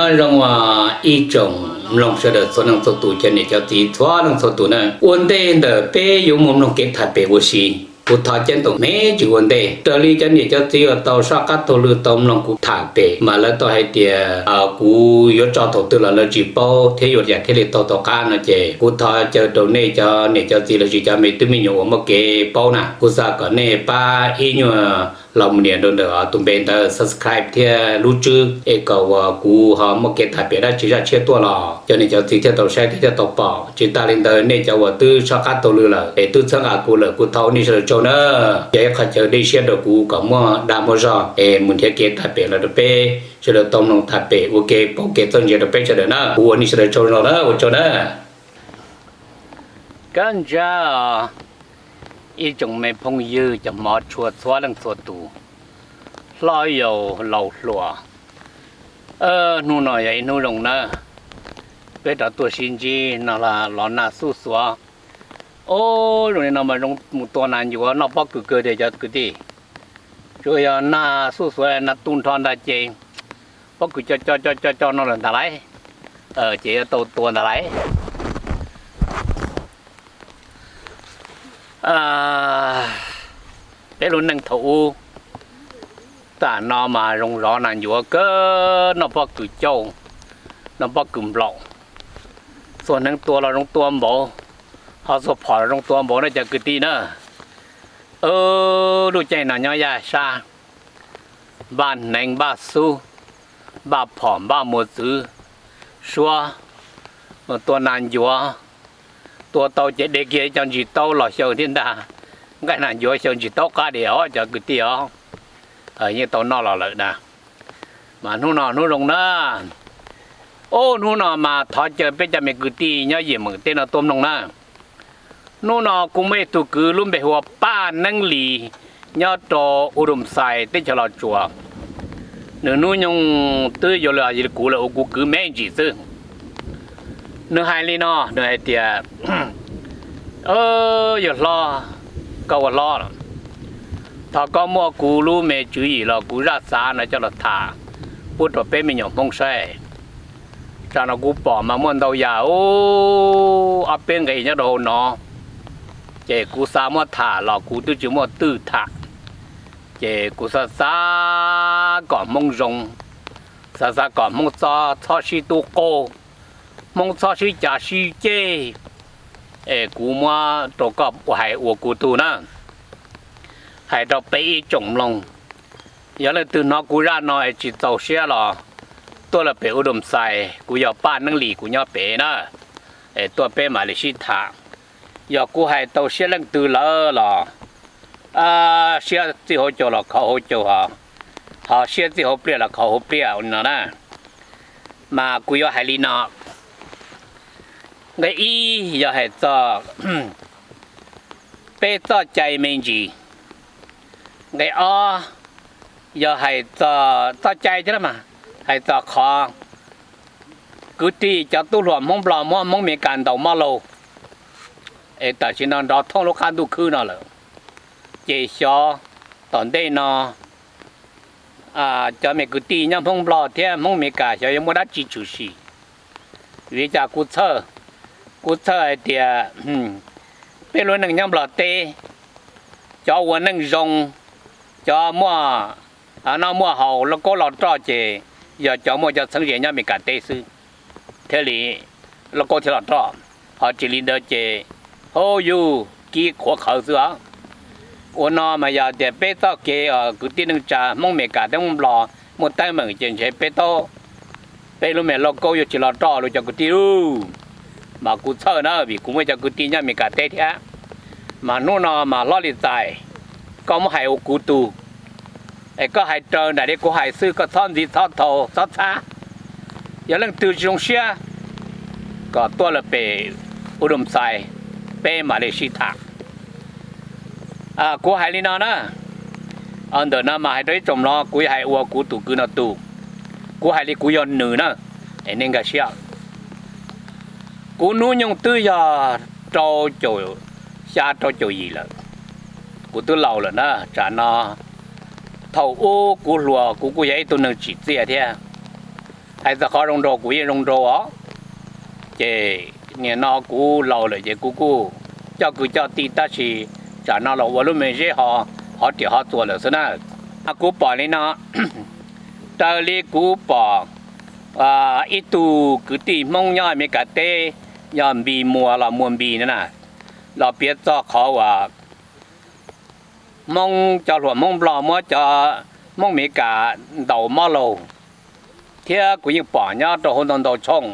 Nyob zoo ib tsoom mloog sawv daws txhua leej txhua tus, cov niam cov txiv txhua leej txhua tus na. Ua ntej ntawm peb yuav mus mloog kev tham pem ua si, kuv thov ceeb toom me ntsis ua ntej raws li cov niam cov txiv uas tau soj qab taug lw tau mloog kuv tham pem mas lawv tau hais tias kuv yuav tso thaum twg los lawv tsis paub thiab yuav yam thiaj li tau tom qab no ces kuv thov caw rau nej cov niam cov txiv los sis cov me tub me nyuam uas muaj kev paub na, kuv xav kom nej pab ib nyuag los mus nias rau ntawm tus npe ntawd subscribe thiab lub tswb es kom uas kuv ho muaj kev tham pem dab tsi zaj tshiab tuaj los cov niam cov txiv thiaj tau saib thiab thiaj tau pom. Tsis tas li ntawd nej cov uas twb soj qab taug lw lawm es twb txhawb nqa kuv lawm kuv thov ua nej sawv daws tsaug na. Yog ib qho chaw dej siab rau kuv kom muaj dag muaj zog es mus nrhiav kev tham pem los rau peb sawv daws tau mloog tham pem ua ke paub kev txawj ntse rau peb sawv daws na. Kuv ua nej sawv daws tsaug zog na, ua tsaug na. Kab ntsab ib tsoom me phooj ywg cov hmov tshua txhua leej txhua tus, hlob yau laus hluas, hnub no yog ib hnub zoo na, peb rov tuaj sib ntsib no los nag xuj xuav. Ob, zoo li no mas zoo mus tua nas ncuav noj pob kws kawg tiag cov kwv tij. Tsuas yog nag xuj xuav nag tu nrho ntag ces pob kws co co co co co no lawm ntag lauj, ces yuav tau tua ntag lauj. Peb lub neej thaum ub tam no mas zoo zov nas ncuav kawg, noj pob kws cauj, noj pob kws nplaum, txhua hneev tua los zoo tua npaum, ho txhua phom zoo tua npaum na cov kwv tij na. Lub caij no nyob yaj sab, npaj hneev npaj xub, npaj phom npaj mos txwv, suab, tua nas ncuav, tua tau ces de kiag cov ntsis taub los xyaw thiab ntag. Nqaij nas ncuav xyaw ntsis taub qab di os cov kwv tij os, yeej tau noj los lawm na. Mas hnub no hnub zoo na, ob, hnub no mas thov caw peb cov me kwv tij nyob yim meem teb no tuaj mloog na. Hnub no kuv muaj ib tug kwv lub npe hu ua Paj Neeb Lis nyob rau Udomxais teb chaws Los Tsuas. Nws hnub nyoog twb yuav luag li kuv lawm, ua kuv kwv me ntsis xwb. Nws hais li no, nws hais tias, yawg hlob, koj ua hlob, thov koj muab kuv lub me tswv yim los kuv zaj xav no coj los tham pub rau peb me nyuam Hmoob saib. Tsam no kuv pom mas muaj ntau yam, ob peb nqe nyob rau hauv no, ces kuv xav muab tham los kuv twb tsis muaj twj tham. Ces kuv xav xav kom Hmoob zoo, xav xav kom Hmoob txhob sib tub qaug, Hmoob txhob sib cav sib ceg, es kuv muab rau koj hais ua kuv tug na. Hais rau peb ib tsoom mloog, yog leej twg hnov kuv zaj no es tsis txaus siab los tuaj lawm pem Udomxais, kuv yog Paj Neeb Lis kuv nyob pem na, es tuaj peb mam li sib tham. Yog kuv hais tau siab leej twg lawm los siab txij hauv caug los khov hauv caug, ho siab txij hauv pliaj los khov hauv pliaj no na. Mas kuv yuav hais li no, nqe ib yog hais txog peb txoj cai me ntsis. Nqe ob yog hais txog txoj cai thiab mas, hais txog qhov kwv tij cov tub hluas Hmoob Nplog muab Hmoob Meskas ntaus mob laug, es tam sim no nrov thoob lub qab ntuj khwb no lawm. Ces xyov tom ntej no cov me kwv tij nyob Hmoob Nplog thiab Hmoob Meskas xyov yuav muaj dab tsi tshwm sim. Vim li cas kuv txhawj? Kuv txhawj hais tias peb lub neej nyob Nplog teb, cov ua neej zoo, cov muaj noj muaj haus, lauj kaub los roj ces yog cov muaj cov txheeb ze nyob Meskas teb xwb thiaj li lauj kaub thiaj los roj. Ho tsis li ntawd ces hauj yuj kib qhuav qhawv xwb os. Ua no mas yog tias peb txoj kev kwv tij neej tsa Hmoob Meskas thiab Hmoob Nplog muaj teeb meem ces ntshe peb taub, peb lub me lauj kaub yuav tsis los roj lawm cov kwv tij lauj. Mas kuv txhawj na vim kuv muaj cov kwv tij nyob Meskas teb thiab. Mas hnub no mas hlob Lis Txais, koj muab hais ua kuv tug, es koj hais raws nraim li kuv hais xwb, koj txhob ntxiv txhob tau txhob txhab. Yog leej twg tsis zoo siab, kom tuaj lawm pem Udomxais, peb mam li sib tham. Kuv hais li no na, ntawm no mas hais rau ib tsoom no, kuv yuav hais ua kuv tus kwv no tug, kuv hais li kuv yog nws na, es nej nkag siab. Kuv hnub nyoog twb yog rau caum xya rau caum yim lawm, kuv twb laus lawm na. Tsam no thaum ub kuv hluas kuv kuj yog ib tug neeg tsim txiaj thiab. Hais txog qhov zoo nraug kuv yeej zoo nraug os. Ces nim no kuv laus lawm ces kuv kuj coj kwv coj tij tab sis tsam no los ua lub me zeb ho hov riam hov txuas lawm xwb na. Kuv pom li no, raws li kuv pom ib tug kwv tij Hmoob nyob Amelikas teb, yog Npis Muas los Muas Npis no na, los piav txog qhov uas Hmoob, cov hluas Hmoob Nplog muab cov Hmoob Amelikas ntaus mob laug, thiab kuv yeej pom nyob rau hauv ntau ntau tshooj,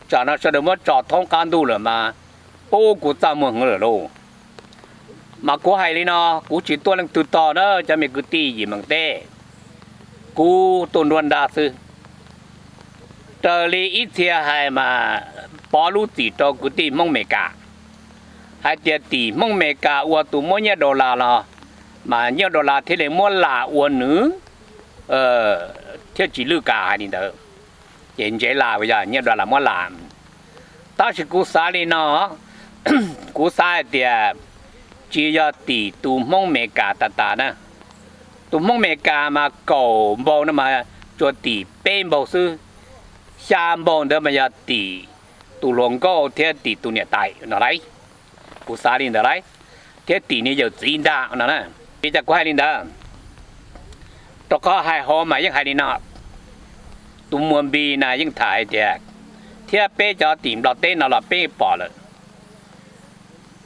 tsam no sawv daws muab tso thoob qab ntuj lawm mas pub kuv txaj muag heev lawm lauj. Mas kuv hais li no, kuv tsis tuaj leej twg tog na cov me kwv tij yim meem teb, kuv tuaj nruab nrab xwb. Raws li ib txhia hais mas pov lub txim rau kwv tij Hmoob Amelikas hais tias tim Hmoob Amelikas ua tus muab nyiaj dollar los mas nyiaj dollar thiaj li muab lam ua nws thiab tsis lwj kas hais li ntawd. Ces ntsev las yog nyiaj dollar muab lam. Tab sis kuv xav li no, kuv xav hais tias tsis yog tim tus Hmoob Amelikas tas tas na. Tus Hmoob Amelikas mas kaum npaug no mas tsuas tim peb npaug xwb, xya npaug ntawd mas yog tim tus hluas nkauj thiab tim tus niam tais no lauj. Kuv xav li ntawd lauj, thiab tim niag yawm txiv ntag no na. Vim cas kuv hais li ntawd? Rau qhov hais hauv mas yeej hais li no, tus Muas Npis na yeej tham hais tias, thiab peb cov tim Nplog teb no los peb pom lawm,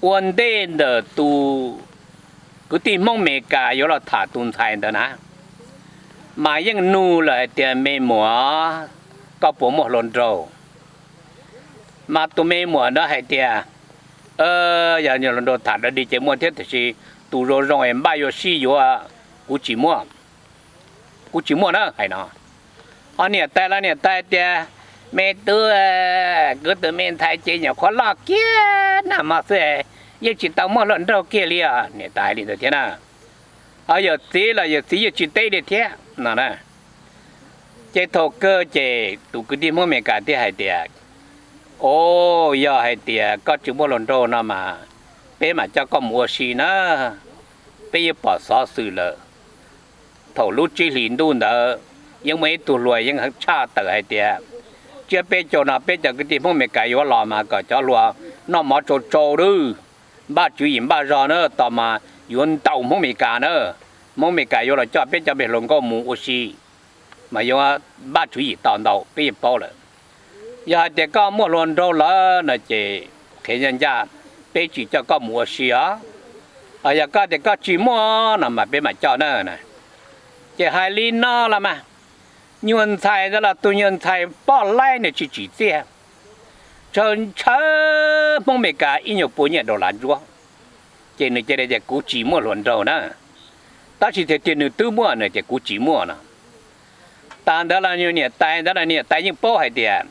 ua ntej ntawm tus kwv tij Hmoob Amelikas yuav los tham tus ntxhais ntawd na, mas yeej nug lawm hais tias, me muam, koj puas muaj hluas nraug? Mas tus me muam ntawd hais tias, yog hluas nraug tham dog dig ces muaj thiab, tiam sis tus zoo zoo es npaj yuav sib yuav, kuv tsis muaj, kuv tsis muaj na hais no. Ho niam tais los niam tais tias, me tub, kuv tus me ntxhais ces nyuam qhuav loj kiag nag hmo xwb, yeej tsis tau muaj hluas nraug kiag li os. Niam tais hais li ntawd thiab na. Ho yawm txiv los yawm txiv yeej tsis teb li thiab no na. Ces thaum kawg ces tus kwv tij Hmoob Amelikas thiaj hais tias, o, yog hais tias koj tsis muaj hluas nraug no mas peb mam coj koj mus ua si na. Peb yeej pom xov xwm lawm, thaum lub tsib hlis ntuj ntawd yeej muaj ib tug hluas yeej tshaj tawm hais tias, tsiab peb caug no peb cov kwv tij Hmoob Amelikas yuav los mas kom cov hluas noj mov tsau tsau lawm, npaj tswv yim npaj zog na, tos mas yuav ntaus Hmoob Amelikas na. Hmoob Amelikas yuav los coj peb cov me hluas nkauj mus ua si, mas yuav npaj tswv yim tos ntau, peb yeej paub lawm. Yog hais tias koj muaj hluas nraug lawm no ces qhia ncaj ncaj, peb tsis coj koj mus ua si os. Yog koj tias koj tsis muaj no mas peb mam coj na. Ces hais li no los mas, nyuag ntxhais ntawd los tus nyuag ntxhais poj laib nws tsis tsim txiaj, ntshaw ntshaw Hmoob Amelikas ib nyuag pua nyiaj dollar ntsuab. Ces nws cia li tias kuv tsis muaj hluas nraug na, tab sis tiag tiag nws twb muaj, nws tias kuv tsis muaj no. Tas ntawd los niam tais ntawd los niam tais yeej paub hais tias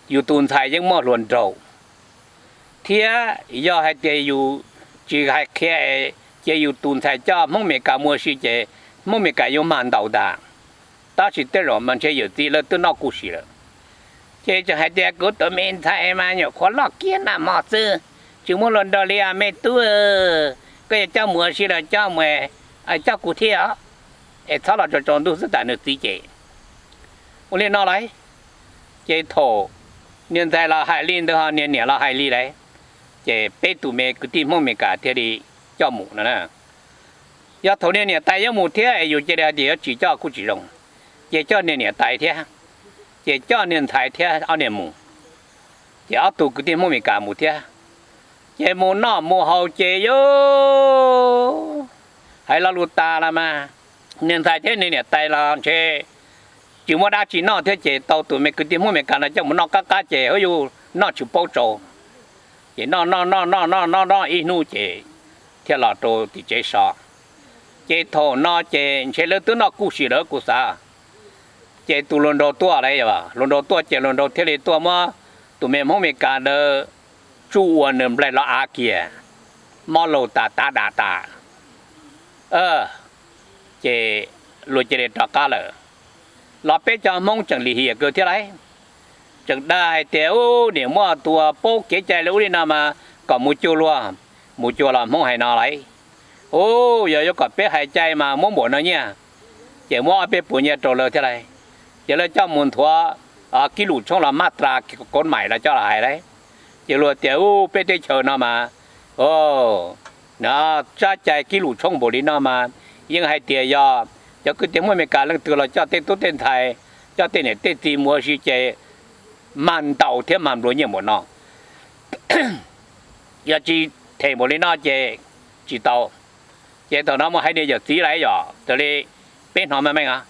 yus tus ntxhais yeej muaj hluas nraug, thiab yog hais tias yus tsis hais qhia, ces yus tus ntxhais coj Hmoob Amelikas mus ua si ces Hmoob Amelikas yuav mag ntaus ntag. Tab sis tej zaum mas ntshe yawm txiv lawv twb noj kuj sim lawm. Ces tseem hais tias kuv tus me ntxhais mas nyuam qhuav loj kiag nag hmo xwb, tsis muaj hluas nraug li os me tub. Koj yuav coj mus ua si los coj mus, coj kuv thiab os, es txhob los tsaus ntuj xwb tas nws txiv ces ua li no lauj. Ces thaum niag ntxhais los hais li ntawd ho niag niam los hais li lauj, ces peb tus me kwv tij Hmoob Amelikas thiaj li coj mus no na. Yog thaum niag niam tais yuav mus thiab es yus cia li hais tias yuav tsis coj kuj tsis zoo, ces coj niag niam tais thiab, ces coj niag ntxhais thiab ob niag mus, ces ob tug kwv tij Hmoob Amelikas mus thiab. Ces mus noj mus haus ces yus hais lo lus tas los mas, niag ntxhais thiab niag niam tais los ntshe tsis muaj dab tsi noj thiab ces tau tus me kwv tij Hmoob Amelikas no coj mus noj qab qab ces hwb yus noj tsis paub tsau. Ces noj noj noj noj noj noj noj ib hnub ces thiaj los rau tim tsev so. Ces thaum no ces ntshe lawv twb noj kuj sim lawm kuv xav. Ces tus hluas nraug tuaj lawm, hluas nraug tuaj ces hluas nraug thiaj li tuaj muab tus me Hmoob Amelikas ntawd tsuj ua nws nplaig los av kiag, mob laug tas tav dam tas. Ces luag cia li rov qab lawm. Los peb cov Hmoob tseem lim hiam kawg thiab lauj. Tseem dag hais tias, u, niam muaj tus paub kev cai li ub li no mas kom mus cuag luag. Mus cuag los Hmoob hais no lauj, u, yog yuav kom peb hais cai mas muab npaum no nyiaj, ces muab ob peb puas nyiaj rau lawv thiab lauj. Ces lawv coj mus nthuav kib lus tshoob los maj tras kov maim los coj los hais lauj. Ces luag tias u peb teb chaws no mas, o, tsab cai kib lus tshoob npaum li no mas yeej hais tias yog cov kwv tij Hmoob Amelikas leej twg los coj tej tub tej ntxhais, coj tej niam tej txiv mus ua si ces mag ntaus thiab mag nplua nyiaj npaum no. Yog tsis them npaum li no ces tsis tau. Ces thaum no mus hais niag yawm txiv lawm yom, raws li peb hnov meej meej os,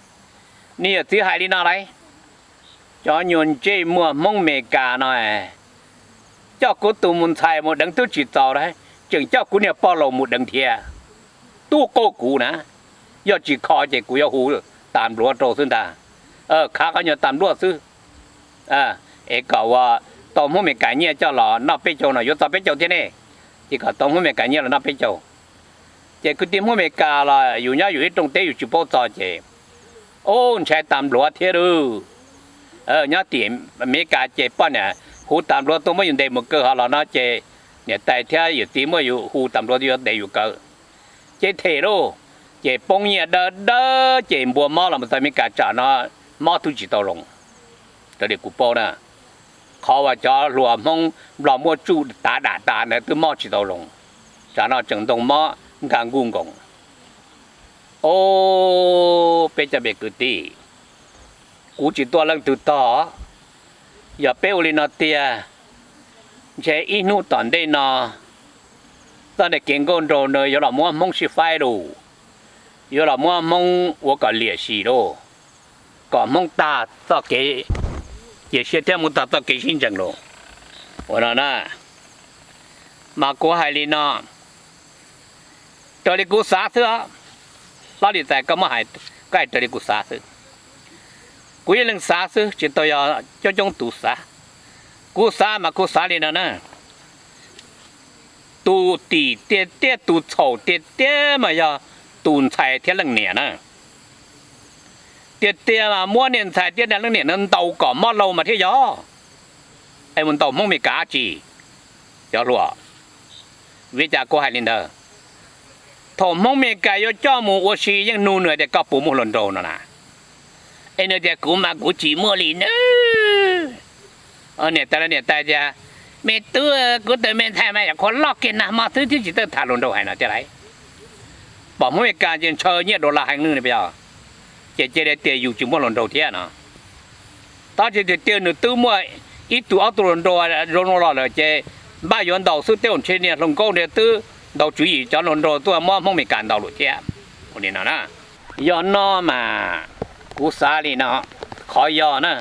niag yawm txiv hais li no lauj: Cov nyuag ntsej muag Hmoob Amelikas no, coj kuv tus mus ntxhais mus deev twb tsis txaus lauj, tseem coj kuv niag pog laus mus deev thiab. Tub qaug kuv na, yog tsis kho ces kuv yuav hu tas npluav rau xwb ntag. Khav qhov nyuag tas npluav xwb, es kom ua tau Hmoob Amelikas nyiaj coj los noj peb caug no, yuav txog peb caug thiab ne, ces kom tau Hmoob Amelikas nyiaj los noj peb caug. Ces kwv tij Hmoob Amelikas los yus nyob yus ib rooj teb yus tsis paub txog ces, o, ntshai tas npluav thiab lauj. Nyob tim Amelikas ces poj niam hu tas npluav tuaj muab yus ntes mus kaw, ho los no ces niam tais thiab yawm txiv muab yus hu tas npluav yuav ntes yus kaw. Ces them lauj, ces poob nyiaj dawb dawb ces npua mob los mus txog Amelikas tsam no mob twb tsis tau zoo. Raws li kuv paub na, qhov uas cov hluas Hmoob Nplog muaj tsuj tav dam tas ntawd twb mob tsis tau zoo, tsam no tseem ntoo mob nkag nkuj nkoos. O, peb cov me kwv tij, kuv tsis tua leej twg tog. Yog peb ua li no tiag, ntshe ib hnub tom ntej no txoj kev nkauj nraug no yuav los muab Hmoob sib faib lauj, yuav los muab Hmoob ua kom liam sim lauj, kom Hmoob tag txoj kev cia siab thiab Hmoob tag txoj kev sib ntseeg lauj. Ua no na, mas kuv hais li no, raws li kuv xav xwb. Hlob Lis Txais, koj muab hais, koj hais raws li kuv xav xwb. Kuv ib leeg xav xwb, tsis tau yog coob coob tus xav. Kuv xav mas kuv xav li no na, tus tim tiag tiag tus txhaum tiag tiag mas yog tus ntxhais thiab leej niam na. Tiag tiag mas muab niag ntxhais thiab niag leej niam no ntaus kom mob laug mas thiaj yog. Es mus ntaus Hmoob Amelikas dab tsi? Cov hluas, vim li cas kuv hais li ntawd? Thaum Hmoob Amelikas yuav coj mus ua si yeej nug nws tias koj puas muaj hluas nraug no na. Es nws tias kuv mas kuv tsis muaj li na. Niam tais, niam tais tias, me tub, kuv tus me ntxhais mas yog qhuav loj kiag nag hmo xwb twb tsis txawj tham hluas nraug hais no tiag lauj. Pom Hmoob Amelikas ces ntshaw nyiaj dollar heev li no, ces cia li tias yus tsis muaj hluas nraug thiab no. Tab sis tiag tiag nws twb muaj ib tug ob tug hluas nraug zoo zoo los lawm ces npaj yuav ntaus xwb, tej zaum ntshe niag hluas nkauj ntiag twb ntaus tswv yim cov hluas nraug tuaj muab Hmoob Amelikas ntaus lawm thiab. Ua li no na, yog no mas kuv xav li no, qhov yog na,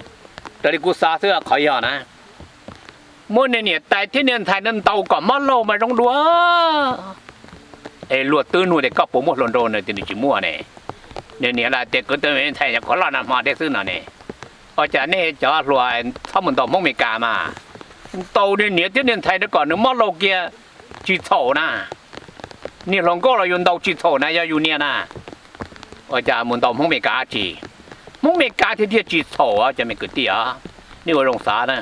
raws li kuv xav xwb qhov yog na, muab niag niam tais thiab niag ntxhais no ntaus kom mob laug mas zoo dua. Es luag twb nug tias koj puas muaj hluas nraug no tias nws tsis muaj ne. Niag niam los tias kuv tus me ntxhais yog qhuav loj nag hmo thiab xwb no ne. Ua cas nej cov hluas txhob mus ntaus Hmoob Amelikas mas, ntaus niag niam thiab niag ntxhais no kom nws mob laug kiag tsis txhaum na. Niag hluas nkauj los yus ntaus tsis txhaum na, yog yus niag na. Ua cas mus ntaus Hmoob Amelikas dab tsi? Hmoob Amelikas thiaj tiag tsis txhaum os cov me kwv tij os. Nej ua zoo xav na.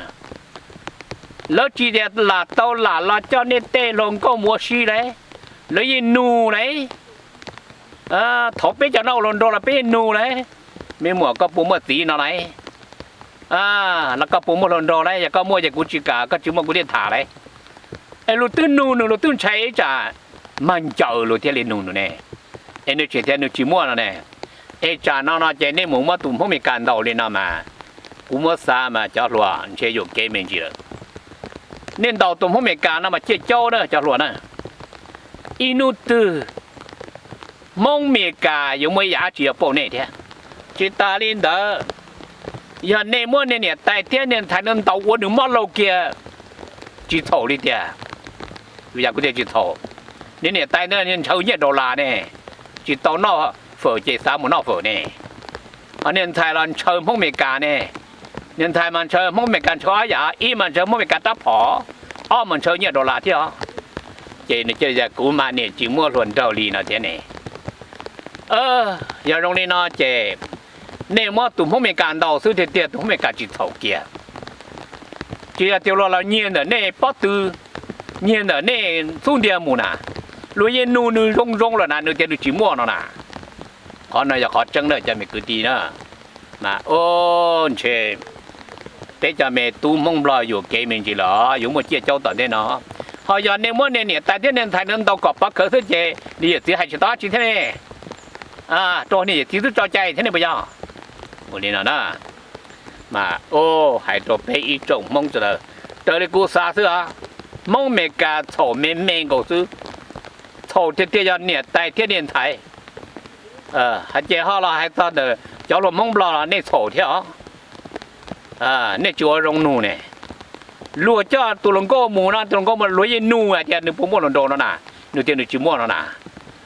Lawv tsis tias lam tau lam los coj nej tej hluas nkauj mus ua si lauj, lawv yeej nug lauj. Thaum peb cov no ua hluas nraug los peb yeej nug lauj, me muam koj puas muaj txiv no lauj, los koj puas muaj hluas nraug lauj, yog koj muaj ces kuv tsis kam, koj tsis muaj kuv thiaj tham lauj. Es luag twb nug nws, luag twb ntshai ib tsam mag ncaws luag thiaj li nug nws ne. Es nws tseem tias nws tsis muaj no ne. Es tsam no no ces nej mus muab tus Hmoob Amelikas ntaus li no mas, kuv muab xav mas cov hluas ntshe yuam kev me ntsis lawm. Nej ntaus tus Hmoob Amelikas no mas ciaj caub na cov hluas na. Ib hnub twg Hmoob Amelikas yuav muaj ib yam dab tsi yuav pauj nej thiab. Tsis tas li ntawd, yog nej muab niag niam tais thiab niag ntxhais no ntaus ua nws mob laug kiag, tsis txhaum li tiag. Vim yam kuv tias tsis txhaum, niag niam tais ntawd ntshaw nyiaj dollar ne, tsis tau noj fawm ces xav mus noj fawm ne. Niag ntxhais los ntshaw Hmoob Amelikas ne, niag ntxhais mas ntshaw Hmoob Amelikas ntshaw ob yam, ib mas ntshaw Hmoob Amelikas rab phom, ob mas ntshaw nyiaj dollar thiab os. Ces nws cia li tias kuv mas niam tsis muaj hluas nraug li no thiab ne. Yog zoo li no ces nej muab tus Hmoob Amelikas ntaus xwb tiag tiag, tus Hmoob Amelikas tsis txhaum kiag. Tsis yog tias luag los nyiag ntawm nej pob tw, nyiag ntawm nej xub ntiag mus na, luag yeej nug nws zoo zoo lawm na, nws tias nws tsis muaj no na. Qhov no yog qhov tseeb na cov me kwv tij na. Mas o, ntshe peb cov me tub Hmoob Nplog yuam kev me ntsis lawm, yuav muaj ciaj caub tom ntej no. Ho yog nej muab nej niam tais thiab nej ntxhais no ntaus kom pov khawv xwb ces niam yawm txiv hais tsis tau dab tsi thiab ne. Rau niam yawm txiv twb tso cai thiab ne puas yog? Ua li no na, mas o, hais rau peb ib tsoom Hmoob sawv daws, raws li kuv xav xwb os, Hmoob Amelikas txhaum me me nkaus xwb, txhaum tiag tiag yog niam tais thiab niam ntxhais. Hais ces ho los hais txog ntawm cov hluas Hmoob Nplog los nej txhaum thiab os. Nej tsis ua zoo nug ne. Luag coj tus hluas nkauj mus no, tus hluas nkauj mus luag yeej nug hais tias nws puas muaj hluas nraug no na, nws tias nws tsis muaj no na.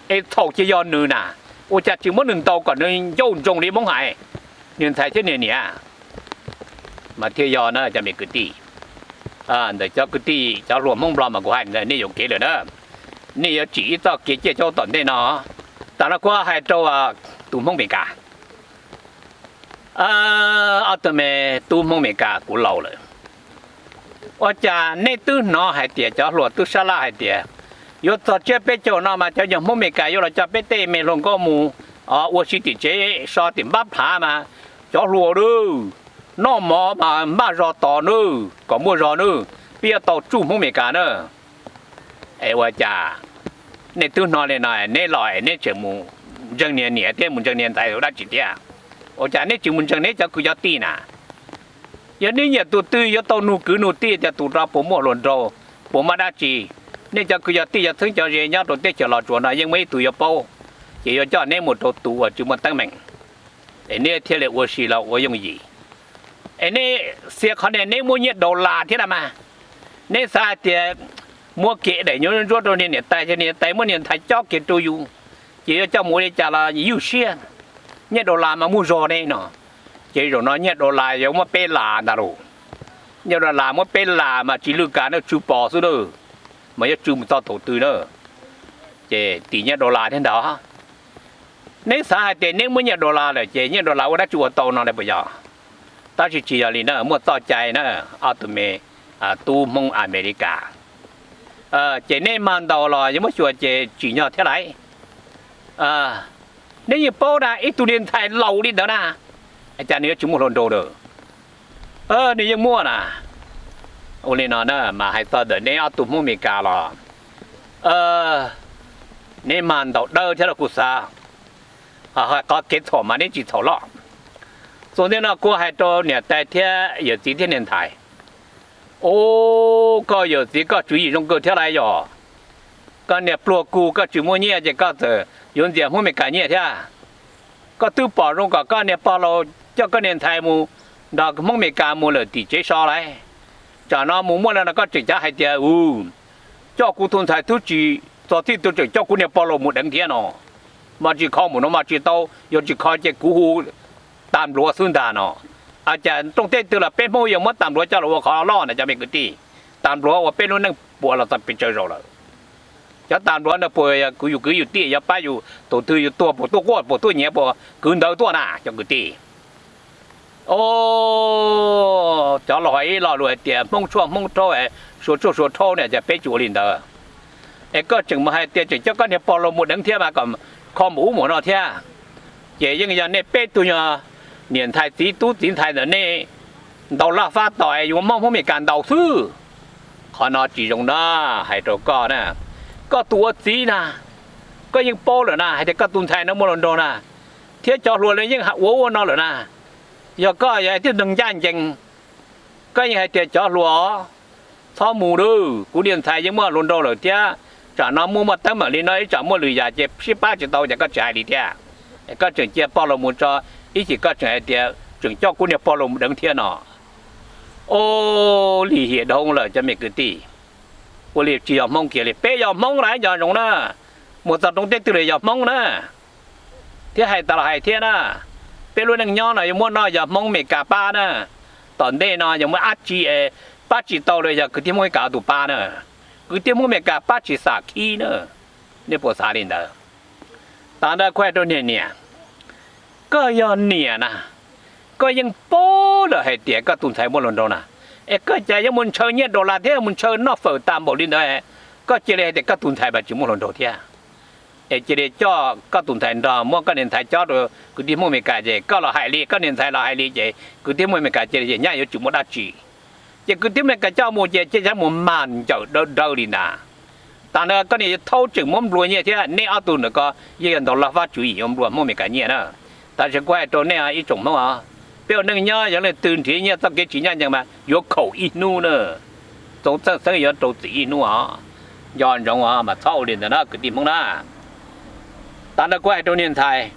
Es txhaum ces yog nws na, ua cas tsis muab nws ntaus kom nws ncauj ntsoog li Hmoob hais, niam ntxhais thiab niam niam. Mas thiaj yog na cov me kwv tij, ntawm cov kwv tij cov hluas Hmoob Nplog mas kuv hais nej yuam kev lawm na, nej yuav tsim ib txoj kev ciaj caub tom ntej no. Tam no kuv hais rau tus Hmoob Amelikas. Ob tug me tub Hmoob Amelikas, kuv laus lawm, ua cas neb twb hnov hais tias cov hluas twb sab laj hais tias yuav txog tsiab peb caug no mas cov nyuag Hmoob Amelikas yuav los coj peb tej me hluas nkauj mus ua si tim tsev so tim npab plhav mas cov hluas nawb, noj mov mas npaj zog tos nawb, kom muaj zog nawb, peb yuav tau tsuj Hmoob Amelikas na. Es ua cas nej twb hnov li no neb los es neb tseem mus ntseeg niag niam thiab mus ntseeg niag ntxhais ua dab tsi thiab? Ua cas neb tsis mus ntseeg neb cov kwv cov tij na? Yog neb nyiam tus twg yuav tau nug kwv nug tij tias tus no puas muaj hluas nraug, puas muaj dab tsi. Nej cov kwv cov tij cov txheeb cov ze nyob rau teb chaws Los Tsuas no yeej muaj ib tug yuav paub, ces yuav coj neb mus rau tus uas tsis muaj teeb meem, es neb thiaj li ua si los ua yooj yim. Es neb xia qhov niag neb muaj nyiaj daus las thiab na mas, neb xav hais tias muab kev daim nyuj ntsuab rau niag niam tais, ces niam tais muab niag ntxhais cob kiag rau yus, ces yuav coj mus ua li cas los ywj siab. Nyiaj daus las mas muaj zog ne no, ces zaum no nyiaj daus las yuav muab peb las ntag lauj. Nyiaj daus las muab peb las mas tsis lwj kav na, tsw pos xwb na, mas yuav tsw mus txog thaum twg na, ces tim nyiaj daus las thiab ntag. Neb xav hais tias neb muaj nyiaj daus las lawm ces nyiaj daus las ua dab tsi ua tau no na puas yog? Tab sis tsis yog li na, muaj txoj cai na, ob tug me tub Hmoob Amelikas. Ces neb mag ntaus los yuav muab xyuas ces tsim nyog thiab lauj. Neb yeej paub na, ib tug niag ntxhais laus li ntawd na, cas nws yuav tsis muaj hluas nraug lawm? Nws yeej muaj na. Ua li no na mas hais txog ntawm neb ob tug Hmoob Amelikas los neb mag ntaus dawb thiab los kuv xav, qhov kev txhaum mas neb tsis txhaum loj. Txuas ntxiv no kuv hais rau niam tais thiab yawm txiv thiab niag ntxhais, ub, koj yawm txiv koj tswv yim zoo kawg thiab lauj yog. Koj niag pluag kuv koj tsis muaj nyiaj ces koj txawm yuav ntxias Hmoob Amelikas nyiaj thiab. Koj twb pom zoo kom koj niag pog laus coj koj niag ntxhais mus nrog Hmoob Amelikas mus lawm tim tsev so lauj. Tsam no mus muaj li no koj tseem cav hais tias, u, coj kuv tus ntxhais twb tsis txog txij twb tseem coj kuv niag pog laus mus deev thiab no. Mas tsis kho mus no mas tsis tau, yog tsis kho ces kuv hu tas npluav xwb ntag no. Cas rooj teb twg los peb Hmoob yuav muab tas npluav coj los ua qhov loj na cov me kwv tij. Tas npluav ua peb lub neej puas los txog pes tsawg zaus lawm. Cov tas npluav ntawd puas yog kuv yus kwv yus tij yuav pab yus thaum twg yus tuag puas tuaj quaj puas tuaj nyiav puas kwv ntawv tuaj na cov kwv tij. O, cov laus hais ib lo lus hais tias Hmoob tshuaj Hmoob rhaub, Suav tshuaj Suav rhaub ne, cas peb tsis ua li ntawd. Es koj tseem mus hais tias tseem coj koj niag pog laus mus deev thiab mas kom kho mus ub mus no thiab. Ces yeej yog nej peb tug yog niam ntxhais txiv tub txiv ntxhais ntawm nej ntaus laj fab tom es yuav muab Hmoob Amelikas ntaus xwb. Qhov no tsis zoo na, hais rau koj na, koj tus ua txiv na, koj yeej paub lawm na hais tias koj tus ntxhais no muaj hluas nraug na, thiab cov hluas lawv yeej ua ua no lawm na. Yog koj yog tib neeg ncaj ncees, koj yeej hais tias cov hluas, txhob mus lawm, kuv niag ntxhais yeej muaj hluas nraug lawm thiab, tsam no muaj muaj teeb meem li no ib tsam muaj lwm yam ces sib pab tsis tau ces koj tsis hais li thiab. Koj tseem cia pog laus mus tso, ib chim koj tseem hais tias tseem coj kuv niag pog laus mus deev thiab no. O, lim hiam dhau lawm cov me kwv tij. Ua li tsis yog Hmoob kiag li, peb yog Hmoob lawm yog zoo na, mus txog rooj teb twg los yog Hmoob na. Thiab hais tas los hais thiab na, peb lub neej nyob no yuav muab noj yog Hmoob Amelikas pab na. Tom ntej no yog muaj dab tsi pab tsis tau los yog kwv tij Hmoob Amelikas tus pab na. Kwv tij Hmoob Amelikas pab tsis xam khib na. Nej puas xav li ntawd? Tas ntawd kuv hais rau niag niam, koj yog niam na, koj yeej paub lawm hais tias koj tus ntxhais muaj hluas nraug na, es koj cas yuav mus ntshaw nyiaj daus las thiab mus ntshaw noj fawm tas npaum li ntawd, koj cia li hais tias koj tus ntxhais mas tsis muaj hluas nraug thiab. es cia li coj koj tus ntxhais nrog muab koj niag ntxhais cob rau kwv tij Hmoob Amelikas ces koj los hais li, koj niag ntxhais los hais li ces kwv tij Hmoob Amelikas cia li ces nyab yuav tsum muaj dab tsi. Ces kwv tij Hmoob Amelikas coj mus ces cia li mus mag ncawm dawb dawb li ntag. Tag ntawd koj niam yuav thaub tseem muab nplua nyiaj thiab, nej ob tug ntawm ko yeej yog ntaus laj fab tswv yim yuav nplua Hmoob Amelikas nyiaj na. Tab sis kuv hais rau nej ib tsoom Hmoob os, peb ua neej nyob yog leej twg nrhiav nyiaj txoj kev tsis ncaj ncees mas yuav khaum ib hnub na, txoov txhawj xeeb yuav rau txim ib hnub os. Nco ntsoov os mas txhob ua li ntawd na kwv tij Hmoob na. Tag ntawd kuv hais rau niag ntxhais,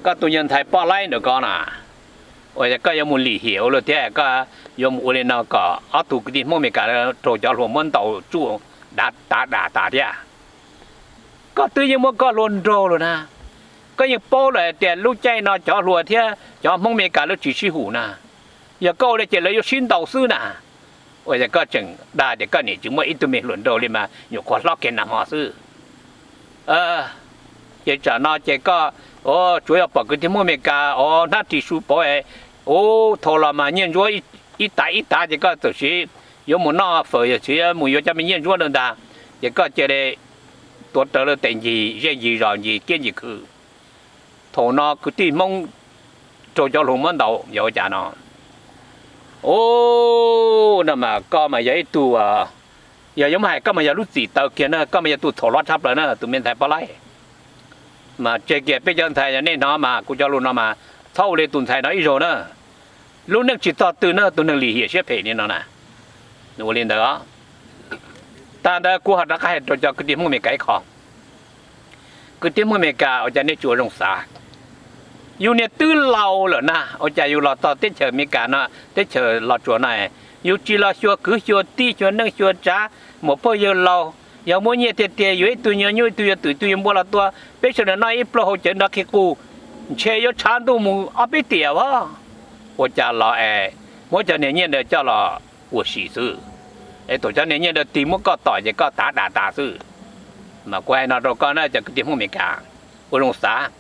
koj tus niag ntxhais poj laib ntawm ko na, uas yog koj yuav mus lim hiam ua luaj thiab koj yuav mus ua li no kom ob tug kwv tij Hmoob Amelikas raug cov hluas muab ntaus tsuj dav tav dam tas thiab. Koj twb yeej muab koj hluas nraug lawm na, koj yeej paub lawm hais tias lub caij no cov hluas thiab cov Hmoob Amelikas lawv tsis sib hum na, yog koj ua li ces lawv yuav sib ntaus xwb na. Uas yog koj tseem dag tias koj niam tsis muaj ib tug me hluas nraug li mas nyuam qhuav hlob kiag nag hmo xwb. Ces tsam no ces koj tsuav yog pom kwv tij Hmoob Amelikas hnab ris su pauv, ub, thaum los mas nyiaj ntsuab ib tav ib tav ces koj txawm siv yuav mus noj fawm, yog siv mus yuav cov me nyiaj ntsuab ntawd ntag, ces koj cia li tuav rawv lawv tes ncig zej ncig zos ncig kiab ncig khw. Thaum no kwv tij Hmoob raug cov hluas muab ntaus yog ua cas no. Ub, no mas koj mas yog ib tug, yog yuav muab hais koj mas yog lub txim taw kiag na, koj mas yog tus txhaum hlob tshaj plaws na tus me ntxhais poj laib. Mas tseg kiag peb cov ntxhais, yog nej hnov mas kuv cov lus no mas txhob ua li tus ntxhais no ib zaug na. Lub neej tsis txog twg na tus neeg lim hiam siab phem li no na. Ua li ntawd, tag ntawd kuv ho rov qab hais rau cov kwv tij Hmoob Amelikas ib qho. Kwv tij Hmoob Amelikas, ua cas nej tsis ua zoo xav? Yus niag twb laus lawm na, ua cas yus los txog teb chaws Amelikas no, teb chaws Los Tsuas no, yus tsis los xyuas kwv xyuas tij xyuas neej xyuas tsav, muam pog yawg laus, yog muaj nyiaj tiag tiag yuav ib tug nyuag nyuj ib tug yuav twm ib tug yuav npua los tua, peb sawv daws noj ib pluag haus cawv nrov qhib qus, ntshe yuav tshav ntuj mus ob peb tiam as. Ua cas los es muab cov niag nyiaj ntawd coj los ua si xwb, es thaum cov niag nyiaj ntawd tig muab koj tom ces koj tav dam tas xwb. Mas kuv hais no rau koj na cov kwv tij Hmoob Amelikas, ua zoo xav,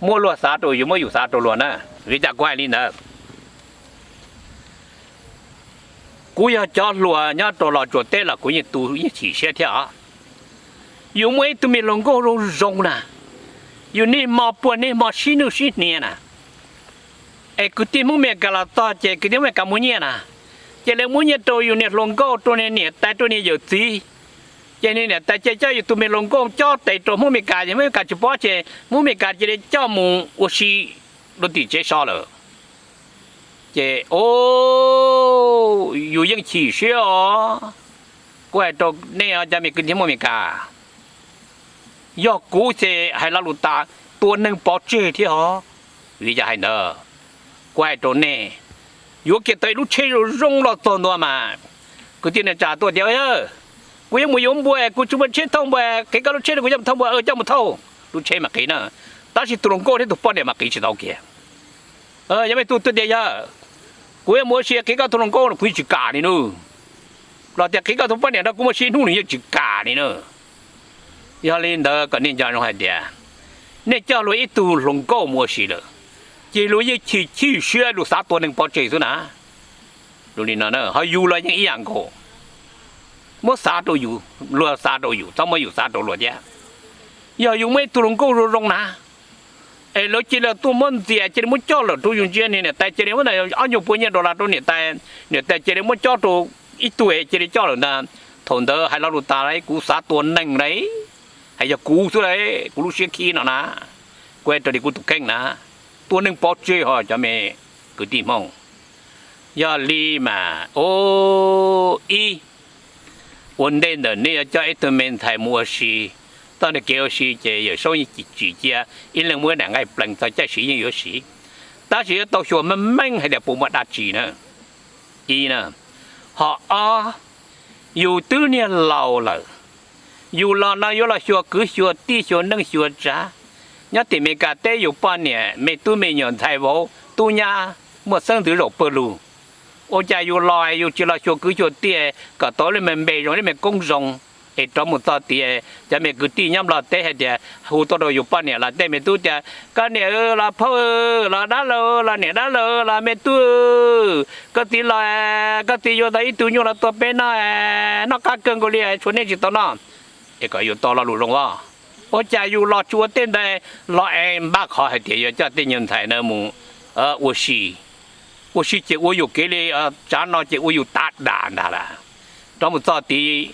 muab luag xav rau yus, muab yus xav rau luag na. Vim cas kuv hais li ntawd? Kuv yog cov hluas nyob rau Los Tsuas teb los kuv yeej tu yeej chim siab thiab os. Yus muaj ib tug me hluas nkauj zoo zoo na, yus niaj hmo puag niaj hmo sib nwj sib hnia na, es kwv tij Hmoob Amelikas los txog ces kwv tij Hmoob Amelikas muaj nyiaj na, ces lawv muab nyiaj rau yus niag hluas nkauj, rau niag niam tais, rau niag yawm txiv. Ces niag niam tais cia li coj yus tus me hluas nkauj cob tes rau Hmoob Amelikas, ces Hmoob Amelikas tsis pom ces Hmoob Amelikas cia li coj mus ua si rau tim tsev so lawm. Ces, o, yus yeej chim siab os. Kuv hais rau nej cov me kwv tij Hmoob Amelikas, yog kuv ces hais lo lus tas, tua neeg pov tseg thiab os. Vim yog hais ntawd, kuv hais rau nej, yuav kiag tau ib lub tsheb zoo zoo los txog ntua mas, kwv tij neej tsa tuaj tias, kuv yuav mus yuav npua, kuv tsis muaj tsheb thauj npua, qiv koj lub tsheb rau kuv coj mus thauj npua, coj mus thauj. Lub tsheb mas qiv na, tab sis tus hluas nkauj thiab tus poj niam mas qiv tsis tau kiag. Yog me tub tuaj tias, yog kuv yuav mus ua si, qiv koj tus hluas nkauj, kuv yeej tsis kam li nawb. Los tias qiv koj tus poj niam nrog kuv mus ua si ib hnub, nws yeej tsis kam li na. Yog li ntawd kom nej nco ntsoov hais tias, nej coj luag ib tug hluas nkauj mus ua si lawm, ces luag yeej chim chim siab, luag xav tua neeg pov tseg xwb na. Ho yus los yeej ib yam nkaus, muab xav rau yus, luag xav rau yus, txhob muab yus xav rau luag thiab. Yog yus muaj ib tug hluas nkauj zoo zoo na, es lawv cia li tuaj muab ntxias, cia li muab coj lawm rau yus ntsia, niam tais cia li muab ob nyuag puas nyiaj dollar rau niam tais, niam tais cia li muab cob rau ib tug, cia li coj lawm ntag. Thaum ntawd hais lo lus tas, kuv xav tua neeg lauj, hais yog kuv xwb lauj, kuv lub siab khib no na. Kuv hais raws li kuv tus kheej na, tua neeg pov tseg ho cov me kwv tij Hmoob. Yog li mas, o, ib, ua ntej ntawm nej yuav coj ib tug me ntxhais mus ua si, txoj niag kev ua si ces Yawm Saub yeej tsim cia, ib leeg muaj ib daim nqaij plees, txog caij siv yeej yuav siv, tab sis yuav tau xyuas meej meej hais tias puas muaj dab tsi na. Ib na, ho ob, yus twb niag laus lawm, yus los no yuav los xyuas kwv xyuas tij xyuas neej xyuas tsav. Nyob tim Meskas teb yus poj niam me tub me nyuam ntxhais vauv tub nyab muaj xeeb ntxwv zaum pawg lug. Ua cas yus los yus tsis los xyuas kwv xyuas tij kom tau lub me npe zoo lub me koob zoo, es rov mus txog tias cov me kwv tij nyob Nplog teb hais tias hu tuaj rau yus poj niam los tej me tub tias, koj niam los phauj, los dab laug los niam dab laug los me tub, koj txiv los, koj txiv yuav tau ib tug nyuj los tua peb noj, noj qab kawg nkaus li, tshuav nej tsis tau noj. Es kom yus tau lo lus zoo os. Ua cas yus los tsis ua tej ntawd los es npaj qhov hais tias yuav coj tej nyuag ntxhais na mus ua si, ua si ces ua yus kev li tsav no ces ua yus tav dam ntag lawm. Rov mus txog tid,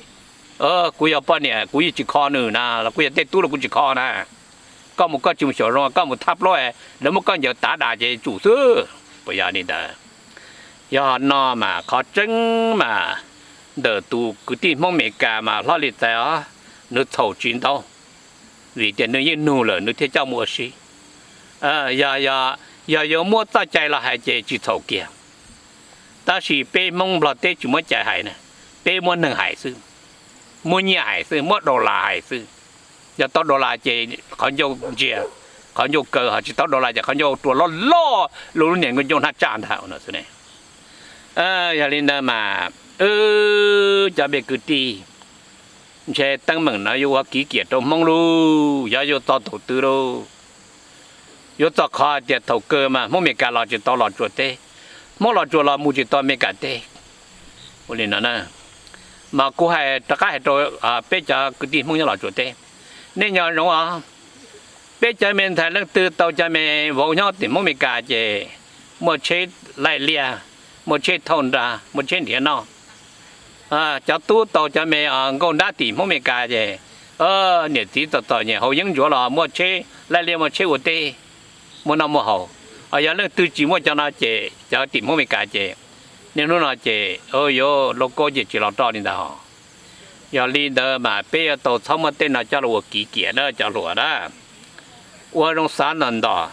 kuv yog poj niam kuv yeej tsis kho nws na los kuv yog tej tub los kuv tsis kho na. Koj mus koj tsis mus xyaum zoo, koj mus thab plaub lawv muab koj ncaws tav dam ces tsum xwb. Puas yog li ntawd? Yog no mas qhov tseeb mas ntawm tus kwv tij Hmoob Amelikas mas hlob li txais os, nws txhaum tsis ntau, vim tias nws yeej nug lawm nws thiaj coj mus ua si. Yog, yog yuav muab txoj cai los hais ces tsis txhaum kiag. Tab sis peb Hmoob Nplog teb tsis muab cai hais na, peb muab neeg hais xwb, muab nyiaj hais xwb, muab dollar hais xwb. Yog tau dollar ces qhov ncauj ntsiag, qhov ncauj kaw, ho tsis tau dollar ces qhov ncauj rua loj loj, lub lub niag ncauj hnab tsaj ntag no xwb ne. Yog li ntawd mas, cov me kwv tij, ntshe teeb meem no yuav ua kiv kiam rau Hmoob lauj, yog yuav txog thaum twg lauj? Yuav txog qhov tias thaum kawg mas Hmoob Amelikas los tsis tau Los Tsuas teb, Hmoob Los Tsuas los mus tsis tau Amelikas teb. Ua li no na, mas kuv hais rov qab hais rau peb cov kwv tij Hmoob nyob Los Tsuas teb, nej nco zoo os, peb cov me ntxhais leej twg tau cov me vauv nyob tim Hmoob Amelikas ces muaj tsheb laij liaj, muaj tsheb thauj nra, muaj tsheb nrhiav noj. Cov tub tau cov me nkauj nrab tim Hmoob Amelikas ces niam txiv txom txom nyem haus yeeb ntsuav los muaj tsheb laij liaj, muaj tsheb ua teb, muaj noj muaj haus. Yog leej twg tsis muaj cov no ces cov tim Hmoob Amelikas ces niaj hnub no ces yuav lauj kaub ces tsis los roj li ntag. Yog li ntawd mas peb yuav tau txhob muab tej no coj los ua kiv kiam na cov hluas na. Ua zoo xav ntawm ntawm,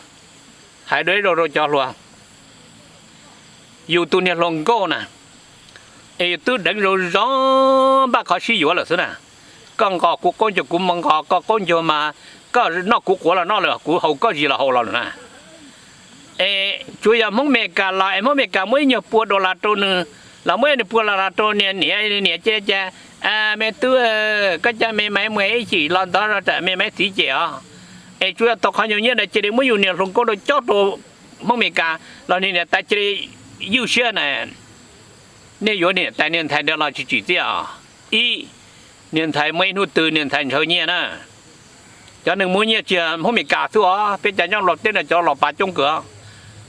hais dua ib zaug rau cov hluas, yus tus niag hluas nkauj na, es yus twb deev zoo zoo npaj qhov sib yuav lawm xwb na. Koj nqos kuv qaub ncaug, kuv nqos koj qaub ncaug mas koj noj kuv quav los noj lawm, kuv haus koj zis los haus los lawm na. Es tsuas yog Hmoob Amelikas los es Hmoob Amelikas muab ib nyuag pua dollar rau nws, los muab ib nyuag pua dollar rau niam, niam cia cas, me tub, koj coj me maiv muag ib chim los ntawd rau me maiv txiv ces os. Es tsuas yog tau qhov nyuag nyiaj ntawd cia li muab yus niag hluas nkauj rau cob rau Hmoob Amelikas los niag niam tais cia li ywj siab na. Nej yuav niam tais niag ntxhais ntawd los tsis tsim txiaj os. Ib, niag ntxhais muaj ib hnub twg niag ntxhais ntshaw nyiaj na. Cov neeg muaj nyiaj tsis yog Hmoob Amelikas xwb os, peb cov nyob Nplog teb no cov los pas coob kawg.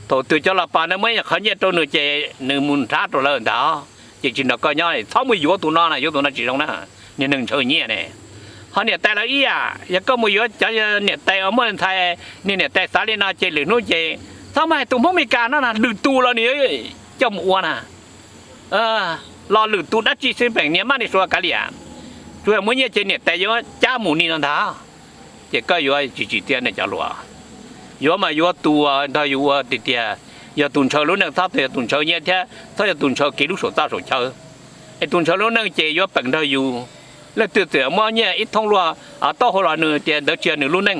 Thaum twg cov los pas ntawd muab ib qhov nyiaj rau nws ces nws mus nrhav rau lawv ntag, ces tsis nrog koj nyob, txhob mus yuav tus no na, yuav tus no tsis zoo na, niag neeg ntshaw nyiaj ne. Ho niam tais los ib yam, yog koj mus yuav cov niam tais uas muaj ntxhais, niag niam tais xav li no ces lwm hnub ces txhob mus hais tus Hmoob Amelikas no na, lwm tus los nws coj mus ua na. Los lwm tus dab tsi xwb peem niag maj li suav kav liam, tsuas yog muaj nyiaj ces niam tais yuav cab mus ni no ntag. Ces koj yuav tsis tsim txiaj ne cov hluas. Yuav mas yuav tus nrog yus ua tiag tiag, yog tus ntshaw lub neej, txhob yog tus ntshaw nyiaj thiab txhob yog tus ntshaw kev lub saum txaj saum chaw. Es tus ntshaw lub neej ces yuav peem nrog yus. Leej twg txawm muab nyiaj ib thoob luaj taub hau los nws tias ntawd tsis yog nws lub neej,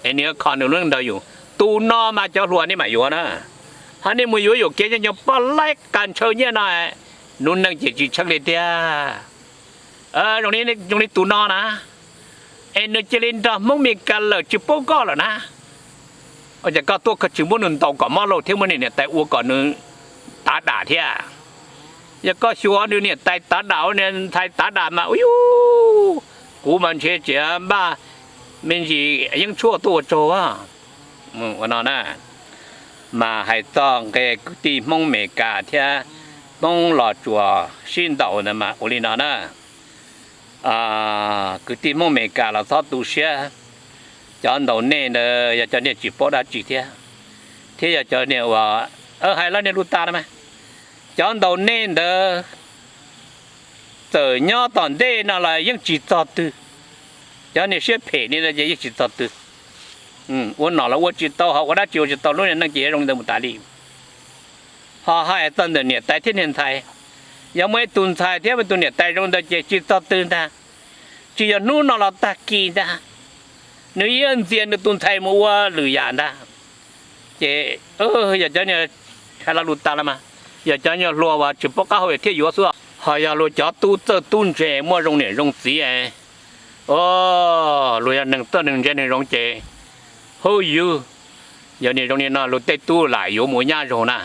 es nws yuav kho nws lub neej nrog yus. Tus no mas cov hluas nej mam yuav na. Ho nej mus yuav yuam kev cov nyuag poj laib qas ntshaw nyiaj no, lub neej ces tsis tsheej li tiag. Zoo li tus no na, es nws cia li nrog Hmoob Meskas lawm tsis paub koj lawm na. Ua cas koj tuaj koj tsis muab nws ntaus kom mob lauj thiab muab nws niam tais ua kom nws tav dam thiab? Yog koj xyuas nws niam tais tav dam, ua niam ntxhais tav dam mas ua yus, kuv mas ntshe tseem npaj me ntsis yeeb tshuaj tuaj ua tsaug ua no na. Mas hais txog nqe kwv tij Hmoob Meskas thiab Hmoob Los Tsuas sib ntaus ntawd mas ua li no na. Kwv tij Hmoob Meskas los txhob tu siab, cov ntaus nej ntawd yog cov niag tsis paub dab tsi thiab, thiab yog cov niag uas, hais lawv niag lus tas na mas, cov ntaus nej ntawd txawm nyob tom ntej no los yeej tsis txog twg. Cov niag siab phem li no ces yeej tsis txog twg. Ua nom los ua tsis tau, ho ua dab tsi ua tsis tau, lub niag neej ces yuav zoo li ntawd mus tas li. Ho hais txog ntawm niam tais thiab niag ntxhais, yog muaj ib tug ntxhais thiab muaj tus niam tais zoo ntawd ces tsis txog twg ntag. Tsis yog hnub no los tag kis ntag, nws yeej ntxias nws tus ntxhais mus ua lwm yam ntag. Ces yog cov niag hais lo lus tas los mas, yog cov nyuag hluas uas tsis paub qab hau thiaj yuav xwb. Ho yog luag cov tub txawj tub ntse muaj zoo niam zoo txiv, luag yog neeg txawj neeg ntse neeg zoo ces, hu yus, yog niag zoo li no luag tej tub lam yuav mus nyab zaug na,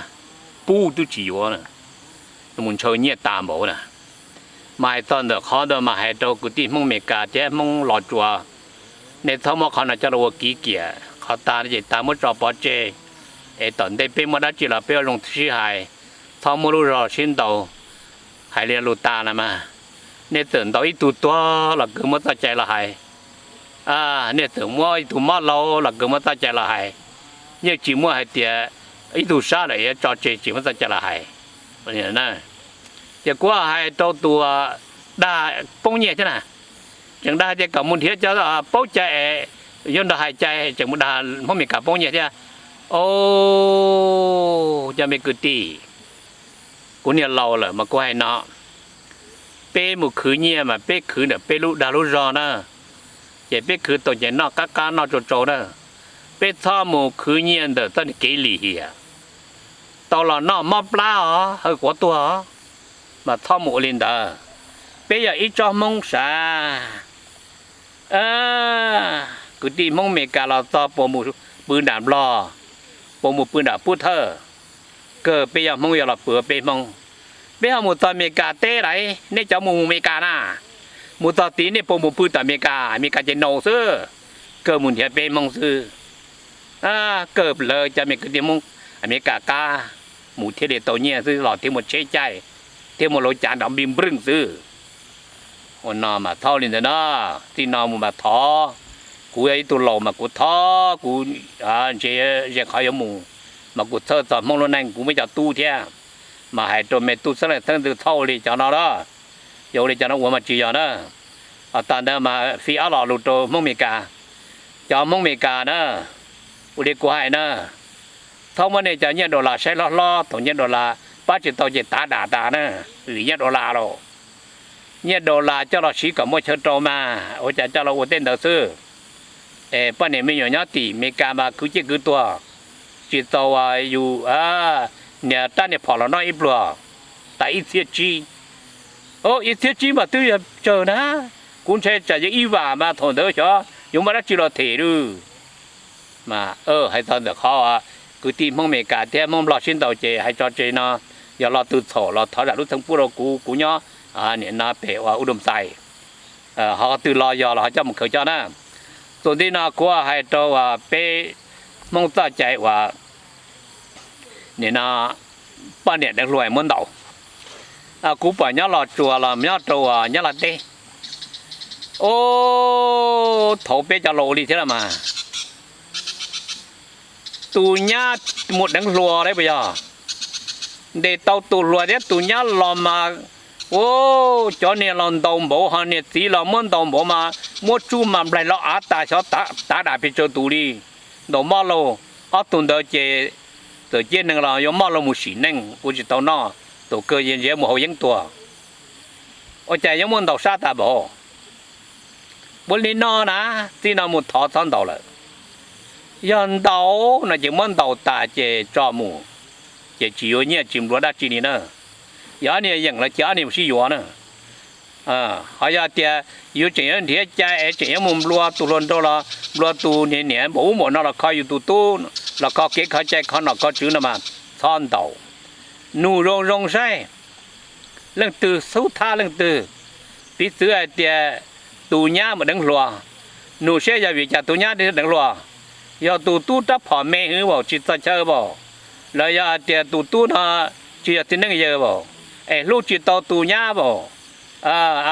pub twb tsis yuav, mus ntshaw nyiaj tas npaum na. Mas hais txog ntawm qhov ntawd mas hais rau kwv tij Hmoob Meskas thiab Hmoob Los Tsuas, Nej txhob muab qhov no coj los ua kiv kiam, qhov tas no ces tas muab tso pov tseg, es tom ntej peb muaj dab tsi los peb ua zoo sib hais, txhob muab lub zog sib ntaus hais li lus tas na mas. Nej txawm ntaus ib tug tuag los kawg muab txoj cai los hais, nej txawm muab ib tug mob laus los kawg muab txoj cai los hais, yeej tsis muaj hais tias ib tug sab lawm yuav tso tseg tsis muab txoj cai los hais. Ces kuv hais rau tus dag poob nyiaj thiab na, tseem dag tias kom mus nrhiav cov paub cai es yuav nrog hais cai, tseem mus dag Hmoob Amelikas poob nyiaj thiab. Au, cov me kwv tij, kuv niag laus lawm mas kuv hais no, peb mus khwv nyiaj mas peb khwv ntawm peb lub dag lub zog na, ces peb khwv tau ces noj qab qab noj tsau tsau na, peb txhob mus khwv nyiaj ntawm txoj kev lim hiam, tau los noj mob plab os, hawj quav tuag os, mas txhob mus ua li ntawd. Peb yog ib tsob Hmoob sav, kwv tij Hmoob Amelikas los txog puas mus pw nram Nplog, puas mus pw nram Pub Thawj, kawg peb yog Hmoob yuav los pw peb Hmoob. Peb ho mus txog Amelikas teb lawm, nej cov mus mus Amelikas na, mus txog tid nej puas mus pw tom Amelikas, Amelikas ces naus xwb, kawg mus nrhiav peb Hmoob xwb. Kawg lawv cov me kwv tij Hmoob Amelikas qab mus thiaj li tau nyiaj xwb los thiaj muaj tsheb caij, thiaj muaj lub cav nrov npij nprwj xwb. Ua no mas txhob li ntawd na, txij no mus mas thov, kuv yog ib tug laus mas kuv thov, kuv ntshe ze qhov yuav mus, mas kuv txhawj txog Hmoob lub neej, kuv muaj cov tub thiab, mas hais rau me tub xeeb leej xeeb ntxwv txhob ua li cov no lawm, yog ua li cov no ua mas tsis yog na. Tag ntawd mas fij ob lo lus rau Hmoob Amelikas, cov Hmoob Amelikas na, ua li kuv hais na, txhob muab nej cov nyiaj dollar saib hlob hlob, thaum nyiaj dollar pab tsis tau ces tav dam tas na, vim nyiaj dollar los, nyiaj dollar coj los siv kom muaj chaw rau mas ua cas coj los ua tej ntawd xwb. Es poj niam me nyuam nyob tim Amelikas mas khwv ciaj khwv tuag, tsis txaus yus niag rab niag phom los noj ib pluag tas ib txhiab tsib. Ib txhiab tsib mas twb yog tsawg na, kuv ntshai tsam yog ib vam mas thaum ntawd xyov yuav muaj dab tsi los them lawm. Mas hais txog ntawm qhov kwv tij Hmoob Amelikas thiab Hmoob Nplog sib ntaus ces hais tso tseg no, yog lo twg txhaum los thov zam lub txim pub rau kuv, kuv nyob nim no pem ua ub dum xais, ho qhov twg los yog los ho coj mus khaws coj na. Txuas ntxiv no kuv hais rau peb Hmoob txoj cai uas nim no poj niam deev hluas muab ntaus. Kuv pom nyob Los Tsuas los nyob rau uas nyob Los teb, o, thaum peb cov laus ua li thiab los mas, tus nyab mus deev hluas lawm puas yog? Ntes tau tus hluas thiab tus nyab los mas, u, cov niag los ntaus npaum ho niag txiv los muab ntaus npaum mas muab tsuj mas nplaig los av tas xyov tav dam pes tsawg tus li. Ntaus mob laug, ob tug ntawd ces txawm ciaj neeg los yuav mob laug mus sim neej ua tsis tau noj, tus kawg yeej ntsiav mus haus yeeb tuag. Ua cas yuav muaj ntaus sab tas npaum? Ua li no na, txij no mus thov txhob ntaus lawm. Yog ntaus no ces muab ntaus tas ces tso mus, ces tsis yuav nyiaj tsis nplua dab tsi li na. Yog ob niag yeem los cia ob niag mus sib yuav na. Ho yog tias yus tseem yuav nrhiav cai es tseem yuav mus nplua tus hluas nraug los nplua tus niam niam npaum ub npaum no los kho yus tus tub, los kho kev kho cai kho nom kho tswv no mas txhob ntaus. Nug zoo zoo saib, leej twg xub thab leej twg. Piv txwv hais tias tus nyab mus deev hluas, nug seb yog vim cas tus nyab deev hluas. Yog tus tub rab phom me hwv npaum tsis txog chaw npaum, los yog hais tias tus tub no tsis yog txiv neej yawg npaum, es hlub tsis tau tus nyab npaum,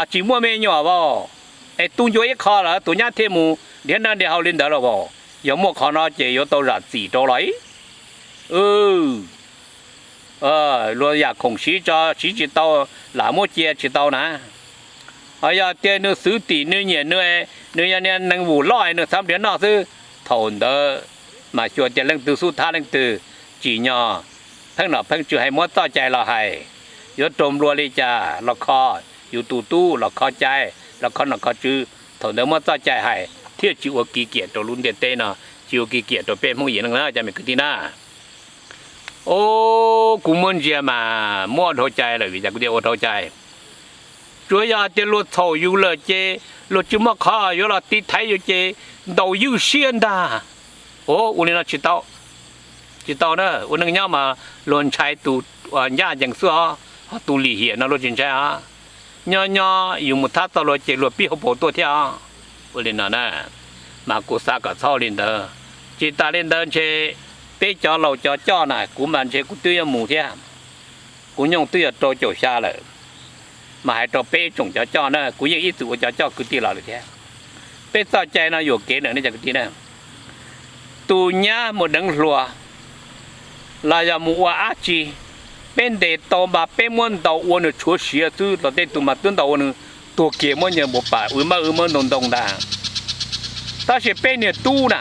tsis muaj me nyuam npaum, es tu ncua ib qho lawm tus nyab thiaj mus nrhiav noj nrhiav haus li ntawd los npaum. Yog muaj qhov no ces yuav tau zam txim rau los ib luag yam khoom siv tso siv tsis tau, lam muab cia tsis tau na. Ho yog tias nws xwv tim nws nyiam nws, nws yog niag neeg vum loj es nws xav nrhiav noj xwb, thaum ntawd mas xyuas tias leej twg xub thab leej twg, tsim nyog pheej nom pheej tswv hais muab txoj cai los hais, yuav raug nplua li cas los kho yus tus tub los kho cai, los kho nom kho tswv, thaum ntawd muab txoj cai hais thiaj tsis ua kiv kiam rau lub ntiaj teb no, tsis ua kiv kiam rau peb Hmoob yim leej na cov me kwv tij na. O, kuv muab ntsia mas muab ua dhau cai lawm vim cas kuv thiaj ua dhau cai. Tsuas yog hais tias luag txhaum yus lawm ces luag tsis muaj qhov yuav los tiv thaiv yus ces ntaus ywj siab ntag. O, ua li no tsis tau, tsis tau na. Ua neej nyob mas luag ntshai tus ncaj ncees xwb os, ho tus lim hiam no luag tsis ntshai os. Nyob nyob yus mus thab txog luag ces luag pib hauv paus tuaj thiab os. Ua li no na, Mas kuv xav kom txhob li ntawd. Tsis tas li ntawd ntshe peb cov laus cov coj na, kuv mas ntshe kuv twb yuav mus thiab. Kuv nyooj twb yuav rau caum xya lawm, mas hais rau peb tsoom cov coj na, kuv yeej ib txwm ua cov coj kwv tij los lawm thiab. Peb txoj cai no yuam kev lawm ne cov kwv tij na. Tus nyab mus deev hluas los yog mus ua dab tsi, peb ntes tau mas peb muab ntaus ua nws tshuav siav xwb los tej tus mas twb ntaus ua nws tuag kiag muab nyias npau pam wb mab wb muab ntoo ntoo ntag. Tab sis peb niag tub na,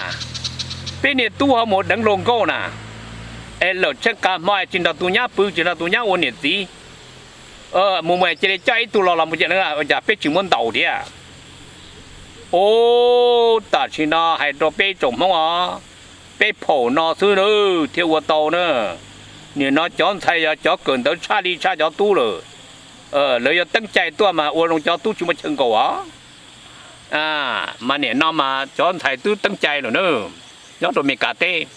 peb niag tub ho mus deev hluas nkauj na, es lawm tsheej qab hmo tsis nrog tus nyab pw tsis nrog tus nyab ua niam txiv, mus mus cia li coj ib tug los los mus cia, ua cas peb tsis muab ntaus thiab? Ub, tam sim no hais rau peb tsoom Hmoob os, peb phaum no xwb na thiaj ua tau na. Nim no cov ntxhais yog cov kawm ntawv tshaj li tshaj cov tub lawm. Lawv yuav teeb cai tuaj mas ua zoo cov tub tsis muaj chaw nkaum os. Mas nim no mas cov ntxhais twb teeb cai lawm na, nyob rau Meskas teb.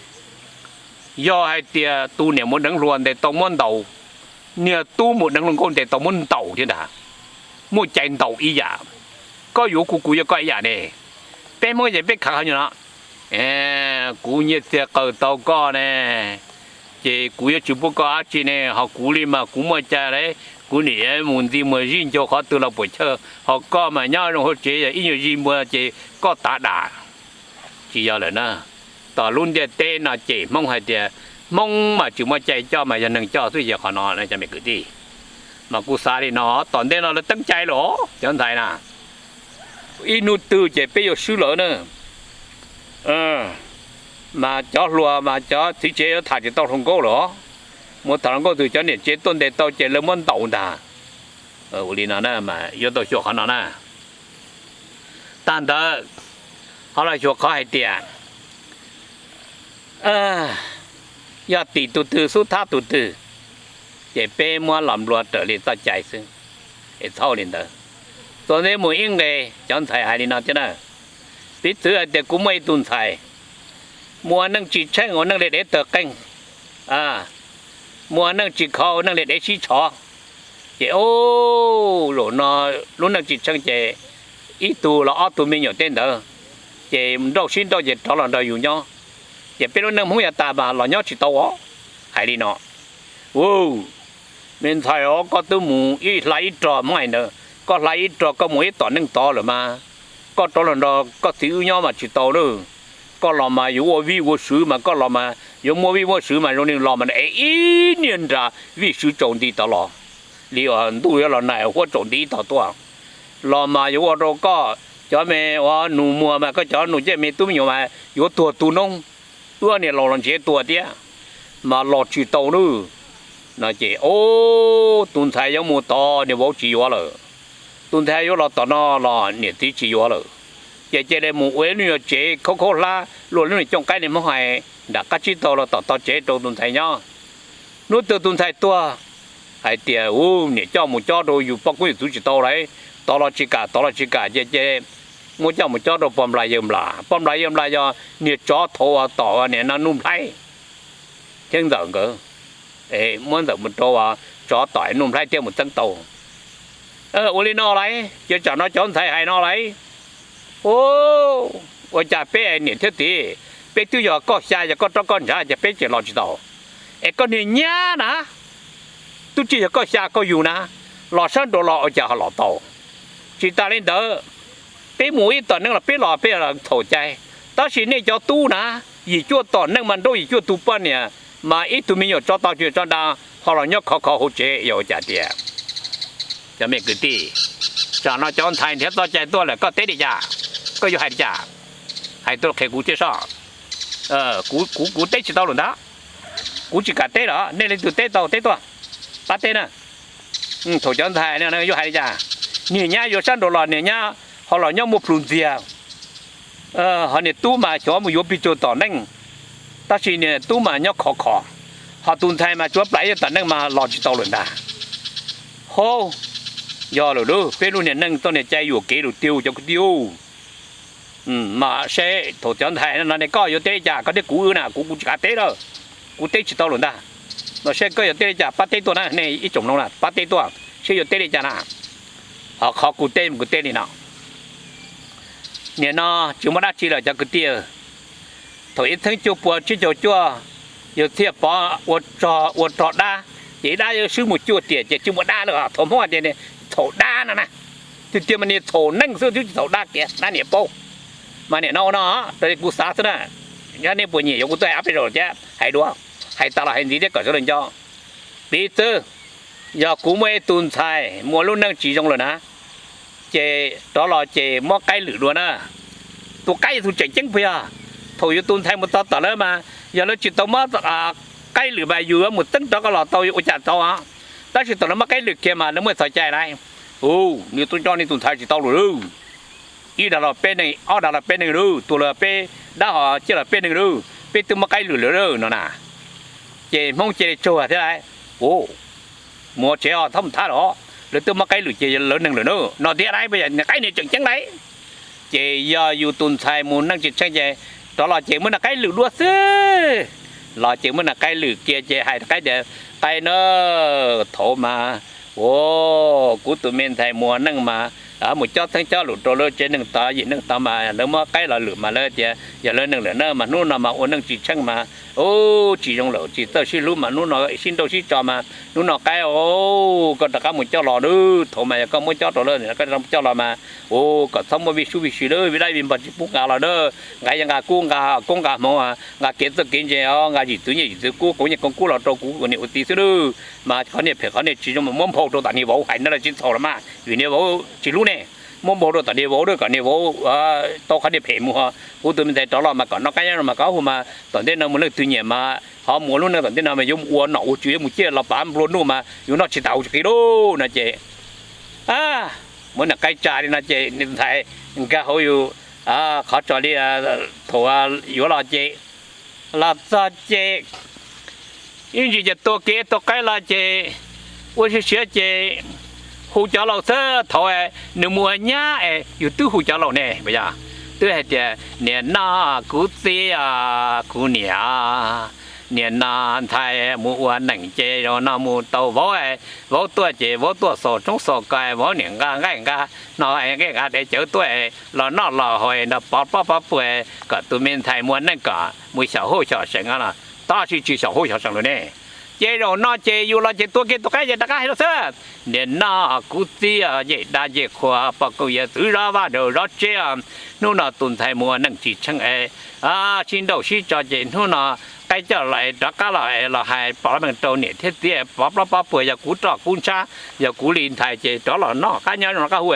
Yog hais tias tus niam mus deev hluas ntes tau muab ntaus, niag tub mus deev hluas nkauj ntes tau muab ntaus thiab ntag. Muaj cai ntaus ib yam. Koj yuav kuv, kuv yuav koj ib yam ne. Peb Hmoob ces peb khav qhov nyuag no, kuv nyiaj txiag qawm tau koj ne, ces kuv yuav tsis pub koj dab tsi ne, ho kuv li mas kuv muaj cai lauj, kuv nim mus ntxi muag zij ncaug qhov twg los puam chawj, ho koj mas nyob zoo hauv tsev yog ib nyuag zij muag ces koj tav dam. Tsis yog lawm na. Tom lub ntiaj teb no cem Hmoob hais tias Hmoob mas tsis muaj cai coj mas yog neeg coj xwb, yog qhov no cov me kwv tij. Mas kuv xav li no, tom ntej no lawv teeb cai lawm cov ntxhais na, ib hnub twg ces peb yuav swb lawv na. Mas cov hluas mas cov txiv tsev yuav tham tsis tau hluas nkauj lawm, mus tham hluas nkauj twg cov niam tsev tuaj ntes tau ces lawv muab ntaus ntag. Ua li no mas yuav tau xyuas qhov no na. Tag ntawd ho los xyuas qhov hais tias yog tim tus twg xub thab tus twg, ces peb muab los nplua raws li txoj cai xwb, es txhob ua li ntawd. Txuas ntxiv mus ib nqe, cov ntxhais hais li no thiab na, piv txwv hais tias kuv muaj ib tug ntxhais mus ua neej tsis tsheej ua neej li dev tawg qeej, mus ua neej tsis khov ua neej li dev sib tshov, ces ub, zaum no lub neej tsis tsheej ces ib tug los ob tug me nyuam tej ntawd, ces nrauj sib nrauj ces rov los nrog yus nyob, ces peb lub neej Hmoob yav tas mas los nyob tsis tau os. Hais li no, ub, me ntxhais os, koj twb mus ib hla ib rog Hmoob hais ntawd, koj hla ib rog koj mus ib tom neej tod lawm mas, koj rov los nrog koj txiv wb nyob mas tsis tau lawm. Koj los mas yuav ua vij ua sw mas koj los mas yuav muaj vij muaj sw mas zoo li los mas es ib niag nra vij sw tsaus nti tod los, li uas ntuj yuav los nag huab tsaus nti ib tog tuaj, los mas yuav ua rau koj cov me ua nus muag mas koj cov nus coj me tub me nyuam mas yuav tuag tu noob, wb niam laus los nrhiav tua thiab, mas los tsis tau nawb. No ces ub, tus ntxhais yuav mus tod niam vauv tsis yuav lawm, tus ntxhais yuav los tom no los niam txiv tsis yuav lawm, ces cia li mus ua ib lub nyuag tsev khaub khaub hlab luaj lub niag cooj qaib niag Hmoob hais nram qab tsib taug los tom tog tsev rau tus ntxhais nyob. Hnub twg tus ntxhais tuag, hais tias ub, niam coj mus cob rau yus poj koob yawm txwv tsis tau lauj, tod los tsis kam tod los tsis kam ces cia li muab coj mus cob rau pog nplas yawg nplas. Pog nplas yawg nplas yog niag tsov thaum uas tom uas nim no Nuj Nplhaib thiab Ntxawm nkawd, muab Ntxawm mus rau uas tsov tom Nuj Nplhaib thiaj mus txeeb tau. Ua li no lauj, ces tsam no cov ntxhais hais no lauj, ua cas peb niam thiab txiv, peb twb yog koj xya yog koj roj koj ntshav ces peb tseem los tsis tau, es koj niag nyab na, twb tsis yog koj xya koj yug na, los sab nraud los ua cas ho los tau. Tsis tas li ntawd, peb mus ib tom neej los peb los peb los txhaum cai, tab sis nej cov tub na, yim cuaj tom neej mas nrauj yim cuaj tus poj niam, mas ib tug me nyuam tso tau tsis tso nra, ho los nyob khov kho hauv tsev yog ua cas tias. Cov me kwv tij, tsam no cov ntxhais nrhiav txoj cai tuaj lawm koj teb li cas? Koj yuav hais li cas? Hais tuaj qhia kuv thiab soj. Kuv, kuv teb tsis tau lawm ntag, kuv tsis kam teb lawm, nej leej twg teb tau teb tuaj, pab teb na. Thaum cov ntxhais yuav hais li cas? Niag nyab yuav sab nraud los niag nyab ho los nyob muaj plhus ntxiag, ho niag tub mas xyov mus yuav plig tsug tom neej, tab sis niag tub mas nyob khov kho, ho tus ntxhais mas tsuav plam ib tom neej mas los tsis tau lawm ntag. Hauj, yog lawm lauj, peb lub niag neej txoj niag cai yuam kev lawm tiag cov kwv tij. Mas seb thaum cov ntxhais no ne koj yuav teb li cas, koj thiab kuv wb na, kuv, kuv tsis kam teb lawm, kuv teb tsis tau lawm ntag. Mas seb koj yuav teb li cas pab teb tuaj na, nej ib tsoom mloog na pab teb tuaj seb yuav teb li cas na. Ho qhov kuv teb kuv teb li no, Nim no tsis muaj dab tsi lawm cov kwv tij. Thaum ib txheeb cuaj pua tsib caug cuaj, yawg Txhiaj Pov ua rog dab, ces ib dab yuav swb mus cuaj tiam ces tsis muaj dab lawm. Thaum Hmoob tias txhaum dab no na, tiag tiag mas niag txhaum neeg xwb twb tsis txhaum dab kiag, dab niam paub. Mas nim no ua no, raws li kuv xav xwb na, yog nej puas nyiam yuav kuv tuaj hais ob peb zaug thiab, hais dua, hais tas los hais ntxiv thiab kom sawv daws nco. Piv txwv, yog kuv muaj ib tug ntxhais muaj lub neej tsis zoo lawm na, ces rov los ces muab qaib lwm dua na. Tus qaib yog tus tseem ceeb puas yog? Thaum yus tus ntxhais mus txog tom lawv mas yog lawv tsis tau muab qaib lwm mas yus yuav mus txeeb rov qab los tau ua cas tau. Tab sis thaum lawv muab qaib lwm kiag mas lawv muaj txhos cai lawm. Ub, nws tus nco nws tus ntxhais tsis tau lawm lauj. Ib dag los peb neeg, ob dag los peb neeg lauj, tus los peb dab, ho ciaj los peb neeg lauj, peb twb muab qaib lwm lawm no na. Ces Hmoob cia li tsaug thiab lauj. Mus tsev os, txhob mus thab lawm, lawv twb muab qaib lwm ces lawv neeg lawm na, no thiab lauj. Qaib niag tseem ceeb lauj. Ces yog yus tus ntxhais mus neej tsis tsheej ces rov los ces muab niag qaib lwm dua xwb. Los ces muab niag qaib lwm kiag ces hais rau qaib tias, qaib na, thaum mas, ua, kuv tus me ntxhais mus ua neej mas mus cob txheeb cob lus rau lawv tsev neeg tod yim neeg tod mas lawv muab qaib los lwm mas lawv tias yog lawv neeg lawm na, mas hnub no mas ua neej tsis tsheej mas, ub, tsis zoo lawm, tsis txawj sib hlub mas hnub no sib nrauj sib tso mas hnub no qaib, koj rov qab mus cob los nawb. Thaum mas yog koj muab cob rau lawv, koj rov qab mus cob los mas, ua, kom txhob muaj vij sub vij sw lawm, vij dab vij npog tsis pub nqa los na. Nqa yog nqa kub nqa koob nqa hmoov, nqa kev txawj kev ntse os, nqa yim txwv nyiaj yim txwv kub, koob nyiaj koob kub los rau kuv niam ua txiv xwb nawb. Mas qhov niag phem qhov niag tsis zoo mas muab nphau rau tom niag vauv, hais no los tsis txhaum los mas vim niag vauv tsis hlub ne. Muab nphau rau tom niag vauv na, kom niag vauv tau qhov niag phem mus. Kuv tus me ntxhais rov los mas kom noj qab nyob zoo mas koj hu mas tom ntej no mus leej twg nyiam mas ho mus ua lub neej tom ntej no mas yuav mus ua nom ua tswv yuav mus ciaj los pav nplua nuj mas yus noj tsis tas hauv tsis qi lauj no ces muab niag qaib tsa li no ces niag ntxhais nkag hauv yus qhov tso li. Thaum yuav los ces, los txog ces ib ntsis ces tua kev tua qaib los ces ua siab siab ces hu cov laus xwb. Thaum nws mus ua nyab es yus twb hu cov laus ne, puas yog? Twb hais tias niam no, kuv txiv, kuv niam, niam no ntxhais mus ua neej ces zaum no mus tau vauv, vauv tuaj ces vauv tuaj xaus tshoob xaus kos, vauv niam nqa nqaij nqa hno nqaij nqa dev cawv tuaj los noj los haus nrog pov plob pov puag kom tus me ntxhais mus ua neej kom mus xyaum huj xyaum seem no los tab sis tsis xyaum huj xyaum seem lawm ne. Ces zaum no ces yus los ces tua kiag tus qaib ces rov qab hais rau xwb, niam no, kuv txiv, yej dab yej qhua, poj koob yawm txwv, zov vaj rau zov tsev, hnub no tus ntxhais mus ua neej tsis tsheej es sib nrauj sib tso ces hnub no qaib coj los es rov qab los es los hais pov meej rau niam thiab txiv pov plob pov puag, yog kuv roj kuv ntshab, yog kuv li ntxhais ces rov los noj qab nyob zoo qab hu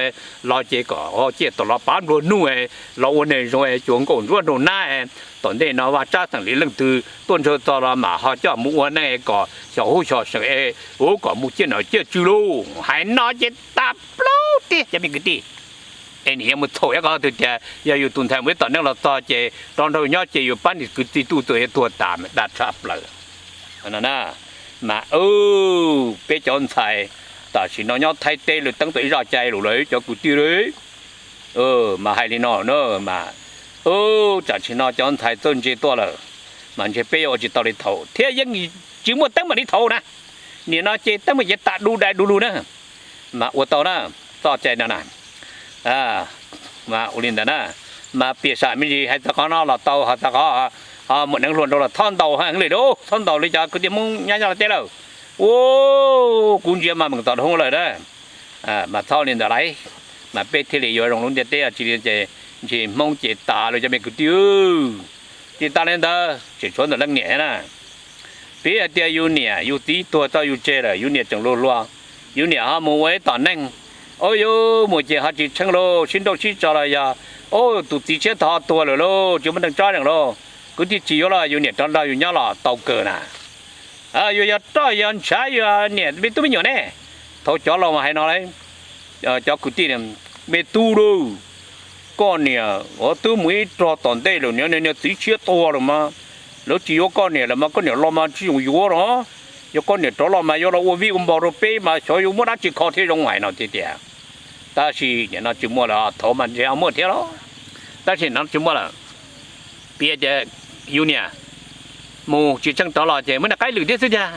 los ces kom ciaj tuaj los pav nplua nuj, los ua neeg zoo es cuag nkauj ntsuab nraug nab. Tom ntej no vaj tsab xeem li leej twg tuaj ntshaw txog los mas ho coj mus ua neej kom xyaum huj xyaum seem es ua kom mus ciaj nom ciaj tswv lauj. Hais no ces tas plaub tiag cov me kwv tij. Es nim yuav mus txhaum ib qho twg tias yog yus tus ntxhais mus ib tom neej los txog ces rov nrog nyob ces yus pab niag kwv tij tuj tuag yuav tuag tas dab tshaj plaws. Mas peb cov ntxhais tam sim no nyob Thaib teb lawv teeb tau ib zaj cai lus lawm cov kwv tij. Mas hais li no na, mas tam sim no cov ntxhais txawj ntse tuaj lawm, mas ntshe peb yuav ua tsis tau li thaum thiab yeej tsis muaj teeb meem li thaum na. Nim no ces teeb meem ces tas du dais du lug na, mas ua tau na, txoj cai no na. Mas ua li ntawd na, mas piam sam me ntsis hais txog qhov no los tau, hais txog qhov ho muam neev hluas nraug los txhob ntaus heev li lauj, txhob ntaus li cov kwv tij Hmoob nyob nyob los teb lawm. Ua, kuv ntsia mas meem tom dhau lawm na. Mas txhob li ntawd lauj, mas peb thiaj li yuav zoo lub ntiaj teb, tsis li ces ntshe Hmoob ces tas lawm cov me kwv tij. Tsis tas li ntawd tseem tshuav ntawm leej niam na. Piv hais tias yus niam yus txiv tuag tso yus tseg lawm, yus niam tseem luag hluas, yus niam ho mus ua ib tom neeg, ua yus mus ces ho tsis tsheej lauj, sib nrauj sib tso los yog tus txiv tshiab tog ho tuag lawm lauj, tsis muaj neeg tsob zeem lauj, kwv tij tsis yuav los yus niam rov nrog yus nyob los tau kawg na. Yus yog roj yog ntshav yus niam me tub me nyuam ne. Thaum cov laus mas hais no lauj, cov kwv tij, me tub lauj, koj niam twb mus ib rog tom ntej lawm, niag niag txiv tshiab tuag lawm mas lawv tsis yuav koj niam lawm mas koj niam los mas tsis zoo yuav no. Yog koj niam rov los mas yuav los ua vij ua npog rau peb mas xyov yuav muab dab tsi kho thiaj zoo hais no tiag tiag. Tab sis nim no tsis muaj lawm, thaum mas ntshe ho muaj thiab los, tab sis no tsis muaj lawm. Piv tias yus niam mus tsis tsheej rov los ces muab niag qaib lwm thiab xwb tiag.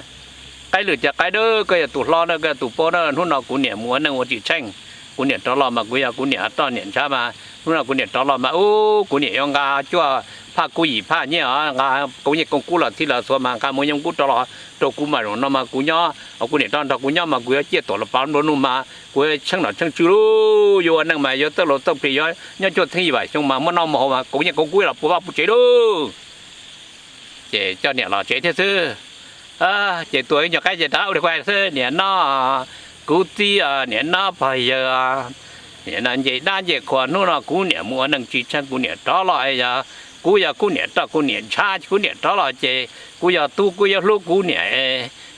Qaib lwm tias qaib na, koj yog tus hlob na, koj yog tus paub na, hnub no kuv niam mus ua neej ua tsis tsheej, Kuv niam rov los mas kuv yog kuv niam roj niam ntshav mas hnub no kuv niam rov los mas ub kuv niam yuav nqa cuaj phaj kub yim phaj nyiaj os, nqa koob nyiaj koob kub los txhij los xuav mas nqa mus nyiaj kub rov los rau kuv mas zaum no mas kuv nyob, kuv niam rov nrog kuv nyob mas kuv yuav ciaj tuam los pav nplua nuj mas kuv yuav tsheej nom tsheej tswv lauj, yuav ua neej mas yuav txawj laus txawj plig, yuav nyob cuaj txheeb yim vam xyoo mas muaj noj muaj haus mas koob nyiaj koob kub los puv vaj puv tsev lauj. Ces coj niam los tsev thiab xwb. Ces tuaj ib nyuag qaib ces rov ua li kuj xwb, niam no, kuv txiv, niam no pog yawg, niam no nce dab nce qhua, hnub no kuv niam mus ua neej tsis tsheej kuv niam rov los, yog kuv yog kuv niam roj kuv niam ntshav kuv niam rov los ces kuv yog tub kuv yuav hlub kuv niam,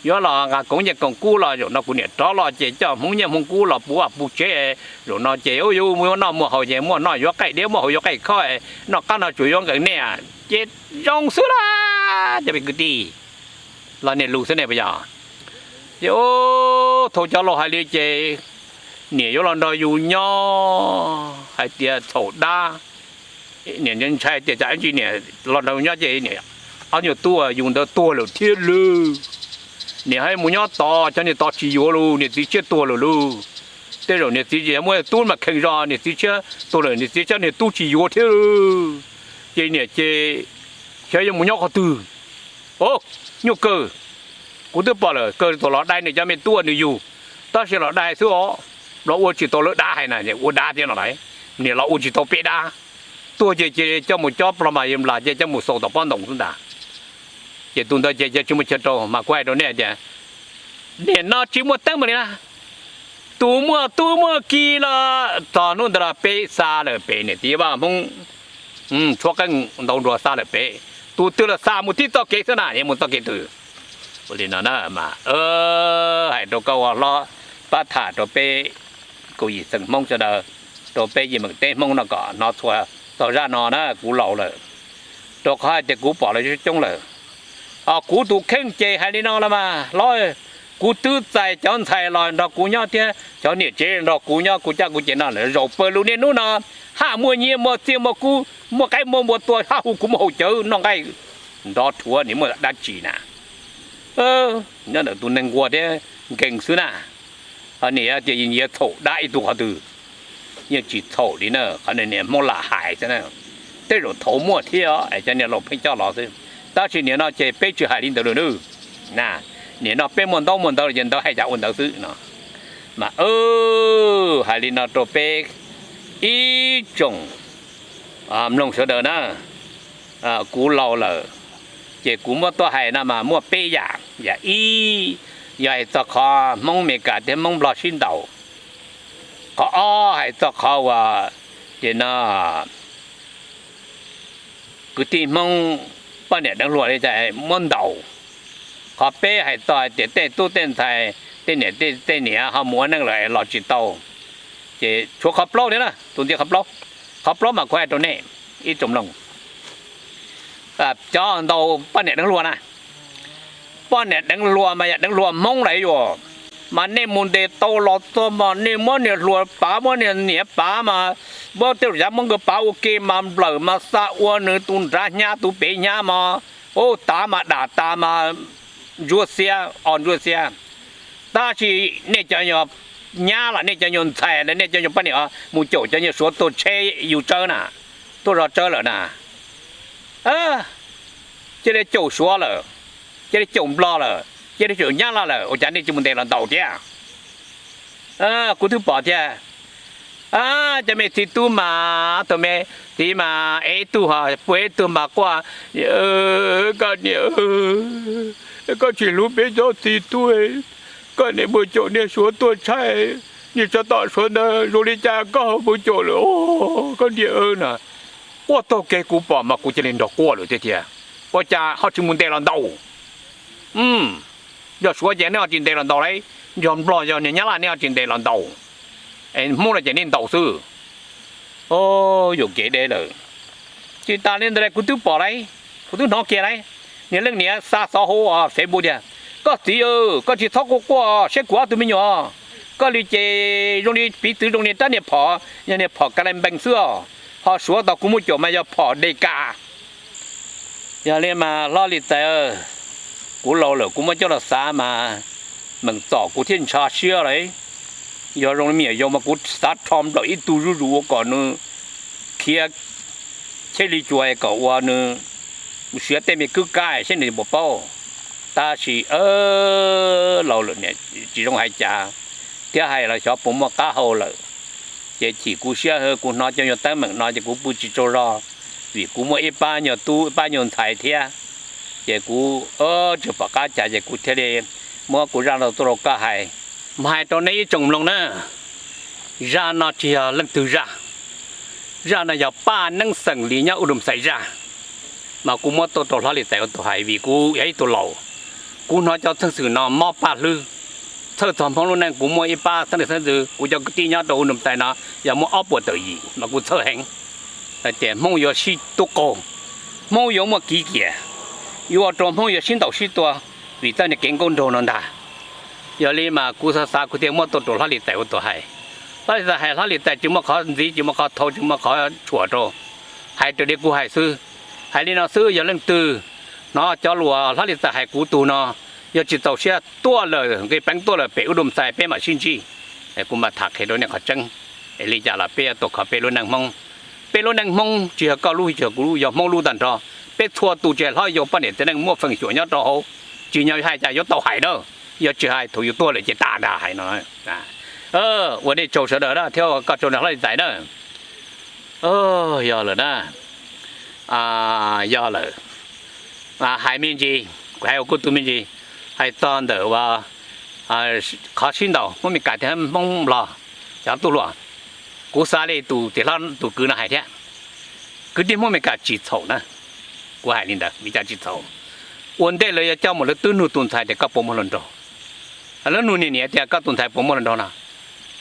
yuav los nqa koob nyiaj koob kub los zaum no kuv niam rov los ces coj hmoov nyiaj hmoov kub los puv vaj puv tsev, zaum no ces ub yuav muaj noj muaj haus ces muaj noj yuav qaij diav muaj haus yuav qaij khob, noj qab noj tsuag yuav nqees nej, ces zoo xwb lauj cov me kwv tij. Los niaj lus xwb ne puas yog? Ces ub thaum cov laus hais li ces niam yuav los nrog yus nyob hais tias txhaum dab, niam ntshai tias cas ib ntsis niam los nrog yus nyob ces niam ob nyuag tub yus ntawd tuag lawm thiab lauj. Niam hais mus nyob tod cov niag tod tsis yuav lauj, niam txiv tshiab tuag lawm lauj. Tej zaum niam txiv muaj tub mas kheej zog, niam txiv tshiab tuag lawm niam txiv tshiab niag tub tsis yuav thiab lauj. Ces niam ces xyov yuav mus nyob qhov twg. Nyuaj kawg, kuv twb pom lawm, kawg thaum los dai nws cov me tub nws yug, tab sis los dai xwb os, los ua tsis tau lawv dab hais na, ua dab thiab no lawm, niam los ua tsis tau peb dab. Tuag ces ces coj mus cob plob mas nplas ces coj mus xaus tom pob ntoos xwb ntag. Ces tus ntawd ces tsis muaj chaw rau mas kuv hais rau nej tias, niam no tsis muaj teeb meem li na. Tus muaj tub muaj ki los txog hnub ntawd los peb xa lawm pem niam txiv vaj Hmoob, tshuab qeej ntaus nruas xa lawm pem. Tus twg los xa mus tib txoj kev xwb na, yuav mus txoj kev twg. Ua li no na mas hais rau koj ua hlob pab tham rau peb kaum yim xeem Hmoob sawv daws, rau peb yim meem teb Hmoob no kom hnov txhua txog zaj no na, kuv laus lawm. Rau qhov hais tias kuv pom lawv coob coob lawm. Ho kuv tus kheej ces hais li no los mas hlob, kuv twb txais cov ntxhais los nrog kuv nyob thiab cov niam tsev nrog kuv nyob, kuv caj kuv ces no lawm, zaum pawg lug niaj hnub no haj muaj nyiaj muaj txiaj muaj kub muaj qaib muaj npua tua haj hu kuv mus haus cawv noj nqaij nrov rhuav, nim muaj dab tsi na. Nyob ntawm tus neeg nquag thiab nkees xwb na. Ho nim yog tias yuav txhaum dab ib tug qhov twg, yeej tsis txhaum li na, qhov niag Hmoob lam hais xwb na. Tej zaum thaum muaj thiab es cov niag laus pheej coj los xwb, tab sis nim no ces peb tsis hais li ntawd lawm nawb. Na, nim no peb muaj ntaub muaj ntawv ces ntawd hais cas ua ntawd xwb no. Mas hais li no rau peb ib tsoom mloog sawv daws na, kuv laus lawm, ces kuv muab tuaj hais no mas muaj peb yam. Yam ib, yog hais txog qhov Hmoob Amelikas thiab Hmoob Nplog sib ntaus, qhov ob hais txog qhov uas ces no kwv tij Hmoob poj niam deev hluas li cas muab ntaus, qhov peb hais txog hais tias tej tub tej ntxhais, tej niam tej niam ho mus ua neej lawm es los tsis tau. Ces tshuav qhov plaub thiab na, tus ntxiv qhov plaub. Qhov plaub mas kuv hais rau nej ib tsoom mloog, cov ntaus poj niam deev hluas na, poj niam deev hluas mas yog deev hluas Hmoob lawm yuav, mas nej mus ntes tau los txog mas nej muab niag hluas pav muab niag niam pav mas muab tej lus cav muab nkawd pav ua ke mas nplawm mas xa ua nws tus nrad hnyav tus pem hnyav mas, u, tav mas dam tas mas ntsuab xiab os ntsuab xiab. Tab sis nej cov nyuag nyab los nej cov nyuag ntxhais los nej cov nyuag poj niam mus caum cov nyuag Suav tuaj tsheb yus tsawb na, tuaj zov tsawb lawm na, cia li caum Suav lawm, cia li caum Nplog lawm, cia li caum nyab laj lawm, ua cas nej tsis mus ntes los ntaus thiab? Kuv twb pom thiab. Cov me txiv tub mas, tus me txiv mas ev ib tug ho puag ib tug mas quaj, koj niam, koj tsis hlub peb cov txiv tub, koj niam mus caum niag Suav tuaj tshaib, niag tsov tom Suav ntawd zoo li cas koj ho mus caum lawm, koj niam na. Quaj taug kev kuv pom mas kuv cia li nrog quaj lawm tiag tiag. Ua cas ho tsis mus ntes los ntaus? Yog Suav ces nej ho tsis ntes los ntaus lauj, yog Nplog yog niag nyab laj nej ho tsis ntes los ntaus, es Hmoob no ces nej ntaus xwb. Yuam kev deb lawm. Tsis tas li ntawd kuv twb pom lauj, kuv twb hnov kiag lauj, niag leej niam xa xov hauv Facebook tias, koj txiv, koj tsis txhob quaj quaj saib kuv ob tug me nyuam, koj li ces zoo li piv txwv zoo li rab niag phom, yog niag phom ka lai npees xwb os, ho Suav tau kuv muab caum mas yog phom de ka. Yog li mas hlob Lis Txais, kuv laus lawm kuv muab coj los xav mas meem txom kuv thiaj ntshaw siab lawm. Yog zoo li me nyuam yaus mas kuv xav rho nplaum ib tug zuj zus ua kom nws khiav cheb li cua kom ua nws mus siav tej me kwb kab saib nws puas paub. Tab sis laus lawm tsis zoo hais cas, thiab hais los xyov puas muaj qab hau lawm. Ces chim kuv siab, kuv hnov cov nyuag teeb meem no ces kuv pw tsis tsaug zog, vim kuv muaj ib pab nyuag tub ib pab nyuag ntxhais thiab. Ces kuv tsis pom qab cas ces kuv thiaj li muab kuv zaj no tuaj rau koj hais. Mas hais rau nej ib tsoom mloog na, zaj no tsis yog leej twg zaj, zaj no yog Paj Neeb Xeem Lis nyob Ub Dum Xais zaj. Mas kuv muab tuaj rau Hlob Lis Txais ua tus hais vim kuv yog ib tug laus, kuv hnov cov xeeb xwm no mob paj hlwb. Txhawj txog Hmoob lub neej, kuv muaj ib pab xeeb ntxwv, kuv cov kwv tij nyob rau Ub Dum Xais no yog muaj ob puas tawm yim mas kuv txhawj heev. Hais tias Hmoob yuav sib tub qaug, Hmoob yuav muaj kiv kiam, yuav ua rau Hmoob yuav sib ntaus sib tua vim txoj niag kev nkauj nraug no ntag. Yog li mas kuv xav xav kuv thiaj muab tuaj rau Hlob Lis Txais ua tus hais. Hlob Lis Txais hais, Hlob Lis Txais tsis muaj qhov ntxiv, tsis muaj qhov thau, tsis muaj qhov tshuam rau. Hais raws li kuv hais xwb. Hais li no xwb, yog leej twg hnov cov lus Hlob Lis Txais hais kuv tus no, yog tsis txaus siab tuaj lawm, nqis peev tuaj lawm pem Ub Dum Xais peb mam sib ntsib. Kuv mam tham qhia rau nej qhov tseeb. Es li cas los peb yuav tuaj kho peb lub neej Hmoob. Peb lub neej Hmoob tsis yog koj lub tsis yog kuv lub, yog Hmoob lub tag nrho. Peb txhua tus tsis hais hlob yau poj niam txiv neej muaj feem xyuam nyob rau hauv, tsis nyob hais cas yuav tau hais na. Yog tsis hais thaum yus tuag lawm ces tas ntag hais no. Ua nej tsaug sawv daws na thiab ua koj tsaug na Hlob Lis Txais na. Yog lawm na, yog lawm. Hais me ntsis, kuv hais ua kuv tus me ntsis, hais txog ntawm uas qhov sib ntaus Hmoob Mes Kas thiab Hmoob Nplog cov tub hluas. Kuv xav li tus kwv no hais thiab, kwv tij Hmoob Mes Kas tsis txhaum na. Kuv hais li ntawd vim cas tsis txhaum? Ua ntej lawv yuav coj mus lawv twb nug tus ntxhais tias koj puas muaj hluas nraug. Lawv nug niam niam tias koj tus ntxhais puas muaj hluas nraug no.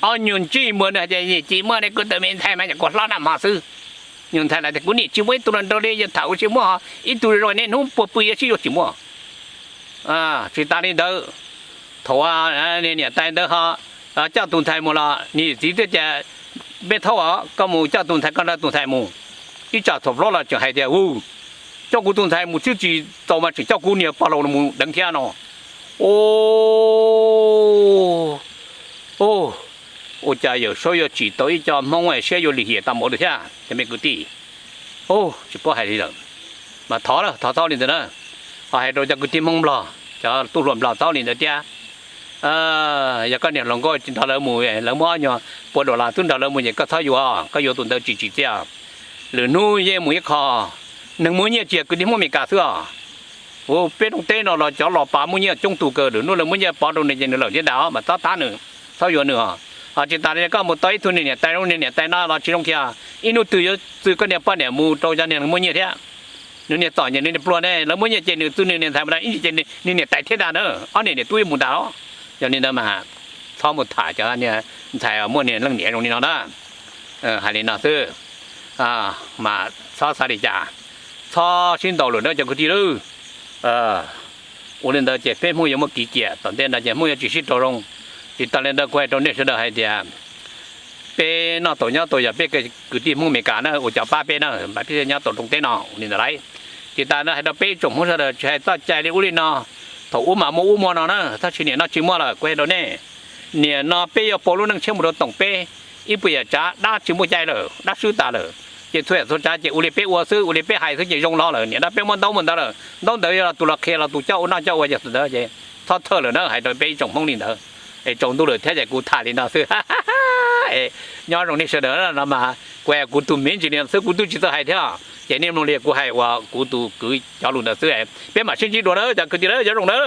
Ob nyuag ntsij muag nws hais tias, Tsis muaj li, kuv tus me ntxhais mas kuv hlob nag hmo xwb. Nyuag ntxhais lawv tias, Kuv niam tsis muaj ib tug hluas nraug li, yog tham ua tsis muaj, ib tug zoo zoo niaj hnub puag pw yuav sib yuav tsis muaj. Tsis tas li ntawd, thaum niam tais ntawd ho coj tus ntxhais mus los niam txiv thiaj tias, Peb thaub os, koj mus coj tus ntxhais, koj nrog tus ntxhais mus. Ib tsam txhuam plaub los tseem hais tias, Hu, coj kuv tus ntxhais mus xwb tsis txaus mas tseem coj kuv niag pog laus mus deev thiab no. Ua cas Yawm Saub yuav tsim tau ib co Hmoob siab yuav lim hiam tau npaum li thiab cov me kwv tij. Tsis paub hais li lawm, mas thov thov txhob li ntawd na. Ho hais rau cov kwv tij Hmoob Nplog, cov tub hluas Nplog txhob li ntawd thiab. Yog koj niam hluas nkauj nrog lawv mus, lawv muab ob nyuag pua dollar twb nrog lawv mus ces koj txhob yuav, koj yuav tus ntawd tsis tsim txiaj. Lwm hnub yeej mus ib qho, neeg muaj nyiaj tsis yog kwv tij Hmoob Mes Kas xwb os. Ua peb rooj teb no los cov los pav muaj nyiaj coob tus kawg, lwm hnub lawv muab nyiaj pov rau nws ces nws lawm thiab ntag os, mas txhob thab nws, txhob yuav nws os. Ho tsis tas li koj mus tau ib tug niam tais zoo, niam tais no los tsis zoo kiag, ib hnub twg yuav txwv koj niag poj niam mus rau cov niag muaj nyiaj thiab. Nws niag txom nyem nws niag pluag ne, lawv muab nyiaj ces nws txwv nws niag ntxhais mus, ib ces nws niam tais thiab ntag na, ob niam niam tub ib mus ntag os. Yog li ntawd mas txhob mus tham cov niag ntxhais muaj niag leej niam zoo li no na. Hais li no xwb, mas txhob xav li cas, txhob sib ntaus lawm na cov kwv tij lauj. Ua li ntawd ces peb Hmoob yuav muaj kiv kiam, tom ntej no ces Hmoob yuav tsis sib raug zoo. Tsis tas li ntawd kuv hais rau nej sawv daws hais tias peb noj tau nyob tau yog peb kwv tij Hmoob Mes Kas na uas cov pab peb na, mas peb thiaj nyob tau rooj teb no ua li ntawd lauj. Tsis tas no hais rau peb ib tsoom Hmoob sawv daws tsis hais txoj cai li ub li no, thaum ub mas muaj ub muaj no na, tab sis nim no tsis muaj lawm kuv hais rau nej. Nim no peb yuav pauv lub neej tshiab mus rau toom peb ib puas yam tsav dab tsis muaj cai lawm, dab swb tas lawm. Ces txhua yam txhua tsav ces ua li peb ua xwb, ua li peb hais xwb ces zoo los lawm. Nim no peb muab ntaub muaj ntawd lawm, ntaub ntawd yog los tus los qhia los tus coj ua noj coj ua yog ntawd ces txhob thawj lawm na, hais rau peb ib tsoom Hmoob li ntawd. Es tsaus ntuj lawm thiab ces kuv tham li no xwb. Nyob zoo nej sawv daws no mas kuv, kuv tus me ntsis li no xwb kuv twb tsis txawj hais thiab. Ces nej mloog li kuv hais uas kuv tus kwv cov lus ntawd xwb, peb mam sib ntsib dua na cov kwv tij na, nyob zoo na.